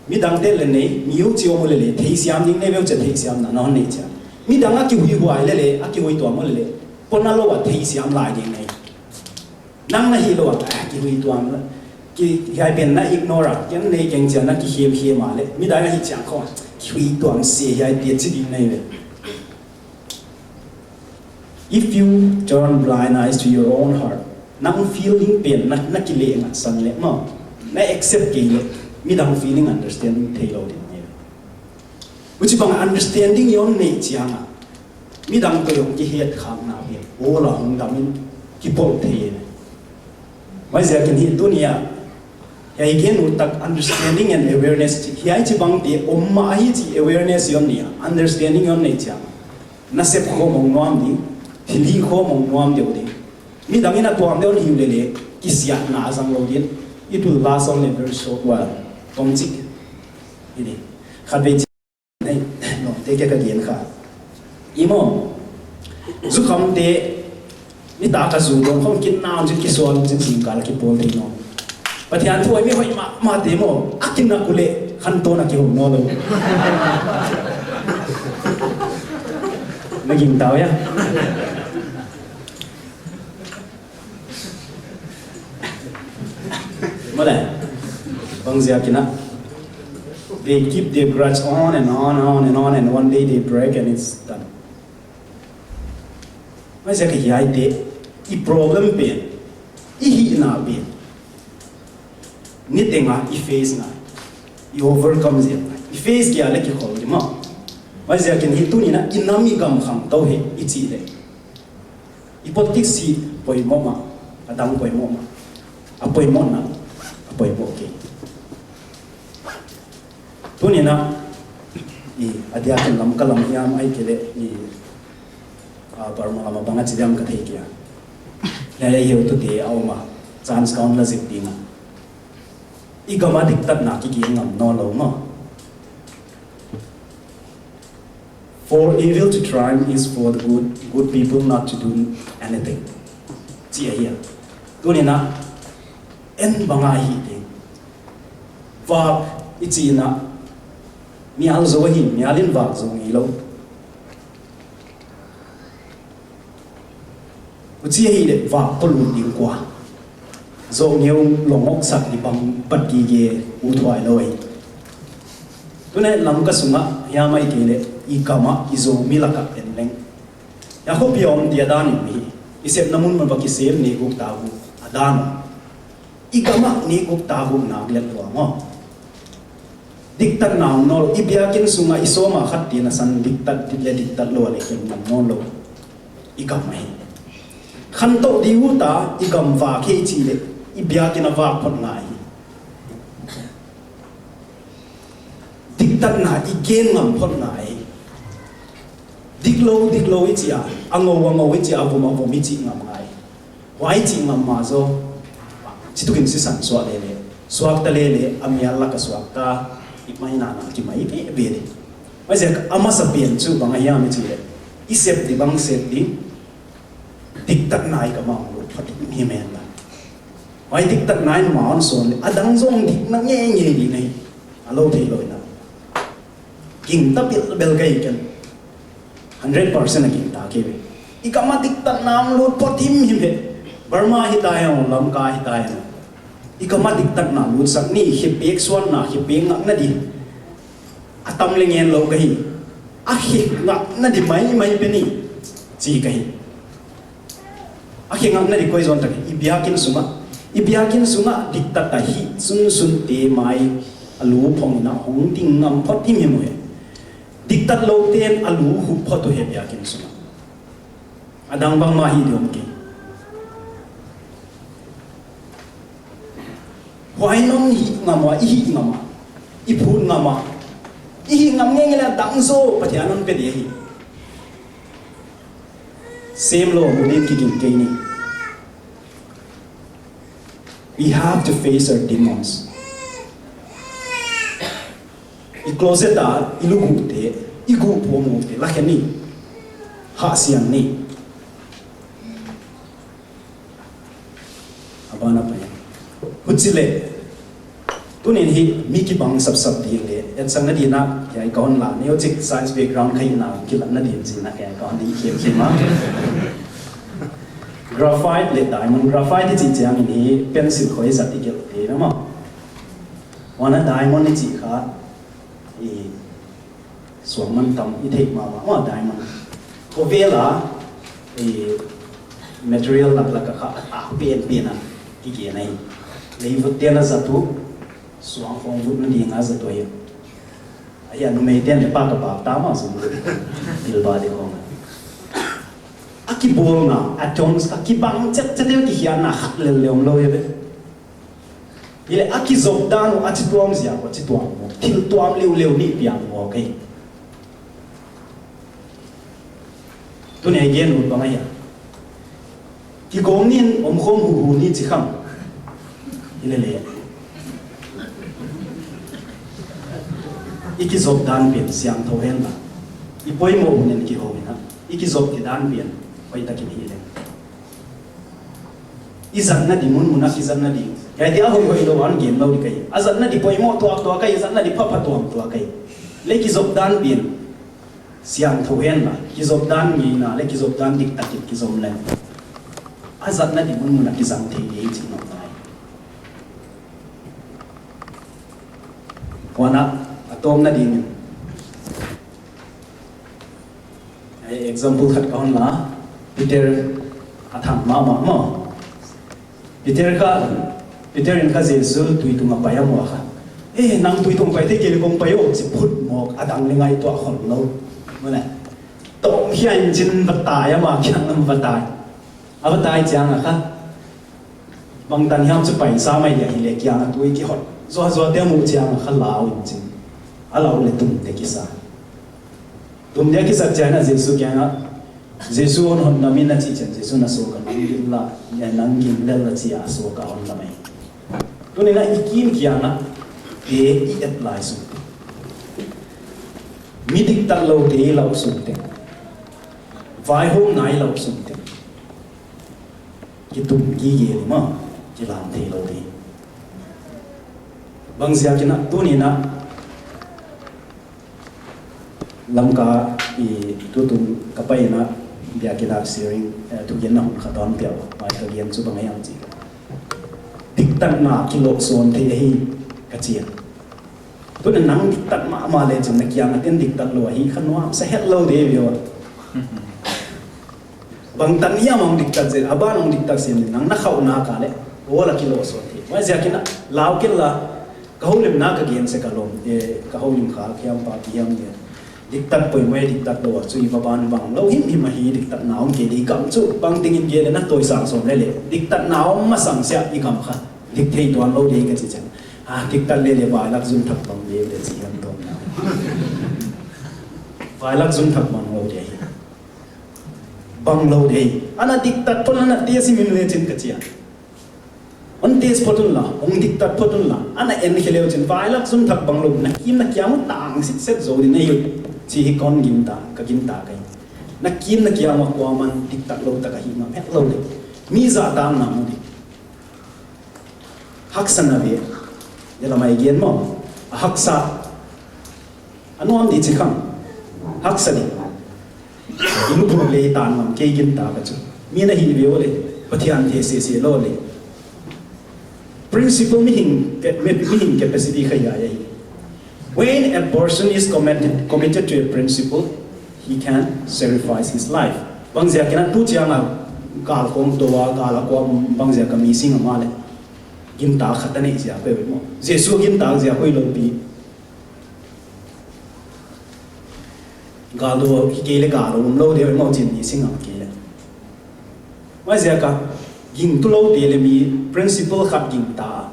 midang ten le nei, mi uh ci om uh lele theisiam ding nei ve uh cia theisiam na na hon nei ciam. Midang a kihui huai lele, a kihui tuam uh lele, pona lo a theisiam lai ding nei. Nang na hi lo a, a kihui tuam la. Ki, hiai pen na ignore a, ken nei keng cia na kikhiamkhiam a le, midang a hi ciang khong a, kihui tuam se hiai tia ci ding nei ve. If you turn blind eyes to your own heart, nang feeling pen na, na kileh ngatsan le maw, na accept kei le, midang feeling understanding thei lo ding hi. Uci bang understanding i hon neih ciang a, midang tawh i hong kihet khakna pen awl a hong dam in kipolh thei hi. Huaiziakin hi tuni a, hiai gen uh tak understanding and awareness ci, hiai ci bangte om mah hi ci awareness i hon neih a, understanding i hon neih ciang a, nasep khawm hong nuam ding, thilhih khawm hong nuam deuh ding. Midang in a tuam deuh hih lele, kisiatna a zang lo ding. It will last only a very short while. Tawmcik hi ding. Khatvei ci, hei, lawmte kia ka gen kha. I maw, zukhamte, nitak a zu dawn khawm kinna om cin, kisual om cin, zingkal a kipawl thei nawn. Pathian thu a mi hoih mahmahte maw, a kinak uh leh khantawn a kihong nawn lo. Na gingtau hia? Maw le, bangziakin a, they keep their grudge on and on and on and on, and one day they break and it's done. Huaiziak a hiaite, i problem pen, i hihna pen, niteng a i face ngai, i overcome ziau ngai. I face kia le kikhol di maw. Huaiziakin hi tuni in a i nam i gam khangto hi i cih le, i politics hi poimoh mah, a dang poimoh mah, a poimohna a poimoh kei. Tuni in a, i, a diakin Lamka lam hiam ahih kei leh i, a, Burma lam a bang a ci diam ka thei kei a. Hiai a i heutute a om a, chance ka hon la zik ding a. I gam a diktatna kiging ngam nawn lo maw. For evil to triumph is for the good, good people not to do anything. Ci ahi a. Tuni in a, en bang a hih ding. Vak i cih in a, mial zo ahi, mial in vak zo ngei lo. Huci ahih leh vak pua lut ding kua? Zawhngeu lawng awksak i bang pat gige uthuai lo ei. Tuna lamka sungah hiam ahih kei leh i gamah i Zomi lakah en leng, hia khuapi a om ti a dan in hi. I sepna mun mah bang kisem nek guk ta guk a dan om. I gamah nek guk ta guk nak let lua maw? Diktatna om nawn lo. I biakinn sungah i sawma khat tina san diktat le diktat lo a le ken ngam nawn lo. I gam ahi. Khantoh dih uh ta, i gam vak hi cih leh i biakinn a vak phot ngai hi. Diktatna i gen ngam phot ngai hi. Dik lo, dik lo i cih a, a ngo, a ngo i cih a, a vom, a vom i cih ngam ngai hi. Huai cih ngam mah zaw, citukin sisan suak lele, suakta lele, a mial lak a suakta, i mai nana kimai veve le. Huaiziak a masa pian cu bang a hiam i cih leh, i sep dih bang sep dih, diktatna i ka mah lut phot hi men la. Huai diktatna in ma on sawn le, a dang zong dikna ngeingei dih nei, a lo thei lo ina. Gingta bilbel ka hi ken. Hundred percent a gingta kei ve. I gamah diktatna om lut phot himhim he. Burma hi ta hiam, Lamka hi ta hiam. I gamah diktatna lutsak ni, khepek suanna, khepek ngakna dih. A tam le ngen lo ka hi. A khek ngakna dih maimai pe ni. Ci ka hi. A khek ngakna dih koi zawn tak hi. I biakinn sungah, i biakinn sungah diktat a hi sunsunte mai a lu phongin a hong ding ngam phot himhim uh he. Diktat lote in a lu hup phot uh he biakinn sungah. A dang bangmah hi dih om kei. Huai nong hih ngam uh a, i hih ngam a, i phut ngam a, i hih ngam ngeingei le a dang zaw Pathian hong pia dih ahi. Sem lo mu ding kiging kei ni. We have to face our demons. I closet a i luguhte, i guhphuamte lakhia ni. Hahsiang ni. A ban a pai. Huci leh tunin hi mi kibang sapsap ding le, etsakna dingin ah hiai ka hon la, neu cik science background ka hihna kilatna ding cih na hiai ka hon ding khiamkhiam a. Graphite le diamond, graphite i cih ciangin hi pencil khoi zat i gelh te na maw. Huan a diamond i cih kha i suang mantam i theih mahmah maw diamond. Khovel a i material laklak a kha a penpen a kigen ahi. Leivut ten a zat uh, suang khawng vutna ding a zat uh ahi. Ahi a numei ten le pa ka bak ta mah zong pilba ding khawng a. A kibawlna atoms a kibang cetcet deuh kikhiatna khat lel le om lo hi ve. Hi leh a kizop dan uh a ci tuam ziak uh a ci tuam uh thil tuam leuleu nih piang uh kei. Tuni a i gen ut bang a hiam? Kigawm ni in omkhawm huhu ni ci kham. Hi lele. I kizop dan pen siangtho hen la. I poimawh hun in kiho in a. I kizop ki dan pen hoihtakin hi leng. I zatna ding munmun a kizatna ding. Hiaite a hoihhoih lo an gen lo ding ka hi. A zatna ding poimawh tuaktuak ka hi, zatna ding phapha tuamtuak ka hi. Le kizop dan pen siangtho hen la, kizop dan ngeina le kizop dan diktakin kizom leng a zatna ding munmun a kizang thei ding cih nong ngai. Huan ah a tawpna dingin, eh, example khat ka hon la, Peter a thang mahmah maw. Peter kha, Peter in kha Jesu tui tungah pai a muak kha. Eh, nang tui tungah pai thei kei le kong pai aw, ci phut mawk a dang le ngaihtuah khol lo. Mawle. Tawm khia in cin va tai, ama kiang lam va tai. A va tai ciang a kha. Bangtan hiam cu paisa mai dia hi le kiang a tui kihot. Zuazuate a muh ciang a kha lau in cin. A lau le tumte kisa. Tumte a kisat ciang a Jesu kiangah, Jesu hon hon na min a cih ciang Jesu na suak a nang ging la, nang ging lel la ci a suak a hon na mai. Tuni na i kim kiangah te i et lai sung. Mi diktat lo te i lauh sung te. Vaihawmna i lauh sung te. Kitum gige ni maw, kilam thei lo ding. Bang ziakin ah tuni na Lamka i tutung ka pai na Biakinn ah sharing, eh, thugenna hun khat hong pia uh a, ka gen cu bang hiam cih leh, diktatna kilawhsawn thei ahi ka ci a. Tu-in nang diktat mahmah lecin na kiang a ten diktat lo ahi kha nuamsa het lo ding hi ve uh a. Bang tan hiam hong diktat zen, a ban hong diktat zen, nang na khauhna ka leh awl a kilawhsawn thei. Huaiziakin ah lau kei la, ka holimna ka gen sek a lawm, eh, ka holim kha kiam pa pi hiam le. Diktat poimawh e, diktat lo a, cui va ban bang lo himhim ahi, diktatna om kei ding, i gam cu bang dingin gen le na tawisang sawm le le, diktatna om masang sia i gam kha dik thei tuan lo ding ka ci ciang, a, diktat le le vailak zun thak bang le le ci hiam tawm na. Vailak zun thak bang lo ding hi. Bang lo ding hi. Ana diktat phot, ana tia simim lecin ka ci a. Hong test phot un la, hong diktat phot un la, ana en khia le uh cin vailak zun thak bang lo, na kim na kiam uh tang sitset zo ding na hi uh, ci hi. Ka hong ginta, ka ginta ka hi. Na kim na kiam uh kuaman diktat lo tak ahi ngam het lo ding. Mi zahtakna mu ding. Haksa na ve, le lamai gen maw, a haksa a nuam ding ci khang, haksa ding. I lubuk le i tan ngam kei ginta ka cu. Mi na hi ve uh le, Pathian thei sese lo le. Principle mihing, mihing capacity kha hi a hi. When a person is committed, committed to a principle, he can sacrifice his life. Bang ziakin a tu ciang a gal kong to a, gal a kuam bang ziak a mi sing a mah le. Ginta khat a neih ziak peuh maw. Jesu ginta ziak hoih lo pi. Gal do hi kei le gal do um lo deuh maw cin ni sing a kei le. Huaiziak a gingtu lote le mi principle khat gingta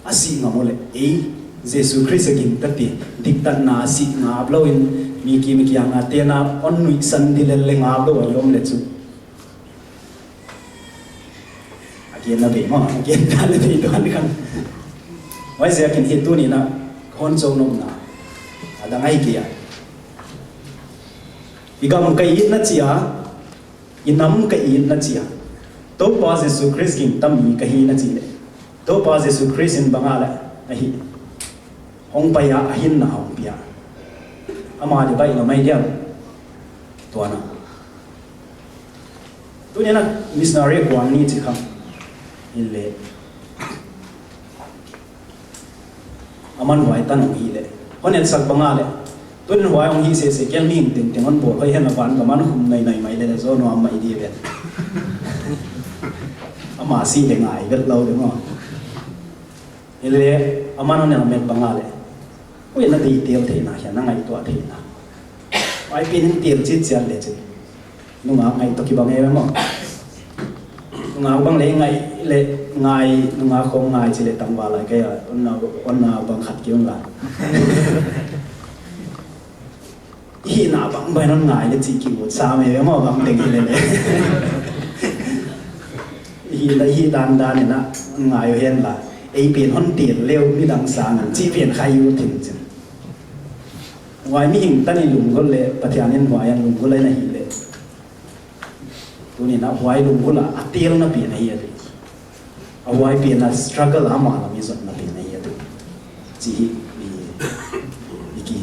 a sih ngam uh le ei Jesu Khrist a gingtate diktatna a sih ngap loin mi kim kiang a tena hong nuihsan ding le le ngap lo a i om le cu. A gen na bei maw, a gen na le bei tuan kan. Huaiziakin hi tuni-in ah ka hon co nopna a dang ahi kei a. I gam ka it na ci a, i nam ka it na ci a. Topa Jesu Khrist gingta mi ka hi na ci le. Topa Jesu Khrist in bang a le ahi. Hong pai a, a hinna hong pia. Ama di baih lo mai diam. Tuan a. Tuni-in ah missionary kuang ni ci khang. Hi le. Aman huai tan hong hi le. Hon etsak bang a le. Tuni-in huai hong hi sese kei mihing tengteng hon bawl hoih hen a ban ka man khum nainai mai le le zaw nuam mai di ven. Ama si le ngai vet lo le maw. Hi le, aman hon helmet bang a le. Ui, na dei tel theihna hian, na ngaihtuah theihna. Huai pen in tel citciat le cin. Nungak ngaih tawh kibang e maw. Nungak bang le ngaih le ngai, nungak khong ngai ci le tangval lai kei a, onna, onna bang khat ki un la. I hihna bang bai non ngai le cih ki ut sam e maw bang teng hi le le. I hih la, i hih dan dan in ah ngai uh hen la. Ei pen hon tel le uh midang sang in cih pen khai uh thin cin. Huai mihing tan i lunggulh le Pathian in huai an lunggulh le na hih le. Tuni-in ah huai lunggulh a a telna pen ahi a tu. A huai pen a struggle a mah lam i zotna pen ahi a tu. Ci hi, i, i ki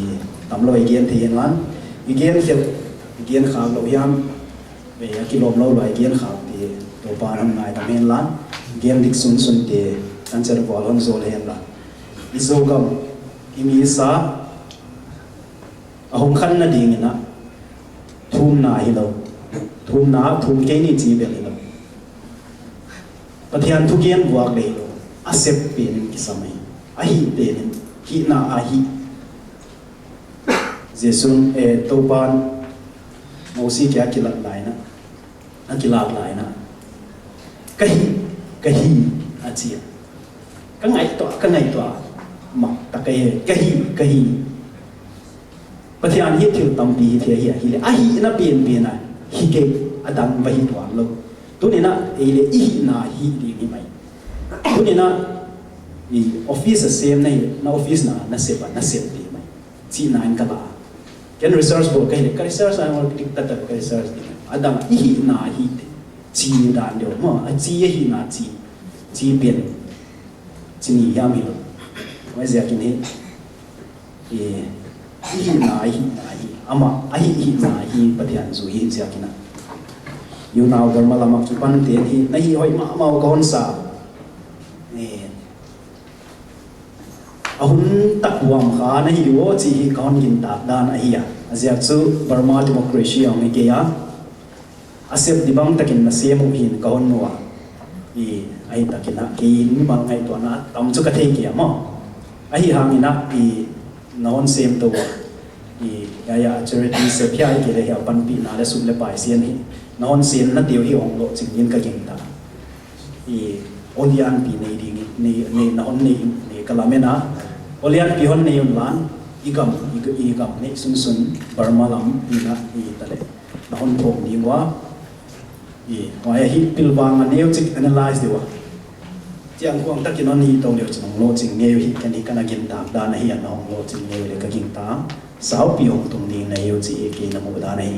tam lo i gen thei hen lan, i gen khial, i gen khak lo hiam, ve a kilawm lo lo i gen khak ti, Topa in hon ngaidam hen lan, gen dik sunsun ti, kan cer vual hon zol hen lan. I Zogam, i mi sa, a hong khan nadingin ah thumna hi lo. Thumna ah thum kei ni ci bel hi lo. Pathian thugen vuak le hi lo. A sep penin kisam hi. A hih penin hihna a hih. Jesu'n, eh, Topa'n Mosi kiang a kilat lai-in ah, a kilak lai-in ah, "Ka hi, ka hi," a ci a. "Ka ngaihtuah, ka ngaihtuah. Mak tak ka hi, ka hi, ka hi." Pathian hi thil tampi hi thei hi a, hi le a hihna penpen a hi kei, a dang va hi tuan lo. Tuni-in ah ei le i hihna hih ding hi mai. Tuni-in ah i office a sem na hi, na office na, na sep a, na sep ding hi mai. Cihna in ka la. Ken research bawl ka hi le, ka research a ngol dik taktak ka research ding. A dang i hihna hi te. Ci dan deuh maw, a ci a hihna ci. Ci pen. Ci ni hiam hi lo. Huaiziakin hi. I, i hihna, i hihna hi. Amah, a hih hihna hi Pathian zui hi ziakin ah. Unau Burma lam ah kipan ten hi na hi hoih mahmah uh ka hon sa. Eh, a hun tak huam kha na hi uh aw cih hi ka hon gintak dan ahi a. A ziak cu Burma democracy a hong hi kei a, a sep dih bang takin na sem uh hi in ka hon mu a. I, ahi takin ah kei in mimal ngaihtuahna tam cu ka thei kei a maw. Ahi hangin ah i na hon sem to a, i, ya, ya, charity sep hi a, hi kei le hi a panpihna le sum le pai sian hi na hon sem na teu hi hong lawhcing in ka gingta. I, olianpi nei ding, nei, nei, na hon nei, nei ka lamen a. Olianpi hon nei un lan, i gam, i, i gam nei sunsun, Burma lam, i na, i ta le, na hon phawng ding ua. I, huai ahi pilvang a neu cik analyze deuh a. Ciang kuang takin hon hi to leu cin hong lawhcing ngei uh hi, ken hi ka na gintak dan ahi a, na hong lawhcing ngei uh le ka gingta. Saupi hong tung ding na hi uh cih hi kei na muh dan ahi.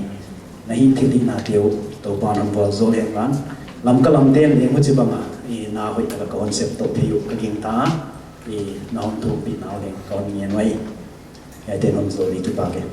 Na hi thil hi na teu, Topa na hon vualzawl hen lan. Lamka lam ten leng huci bang a, i na hoih tak a ka hon sep to thei uh ka gingta. I na hon thumpih na uh leng ka hon ngen uh ahi. Hiaite hon zawl i kipak e.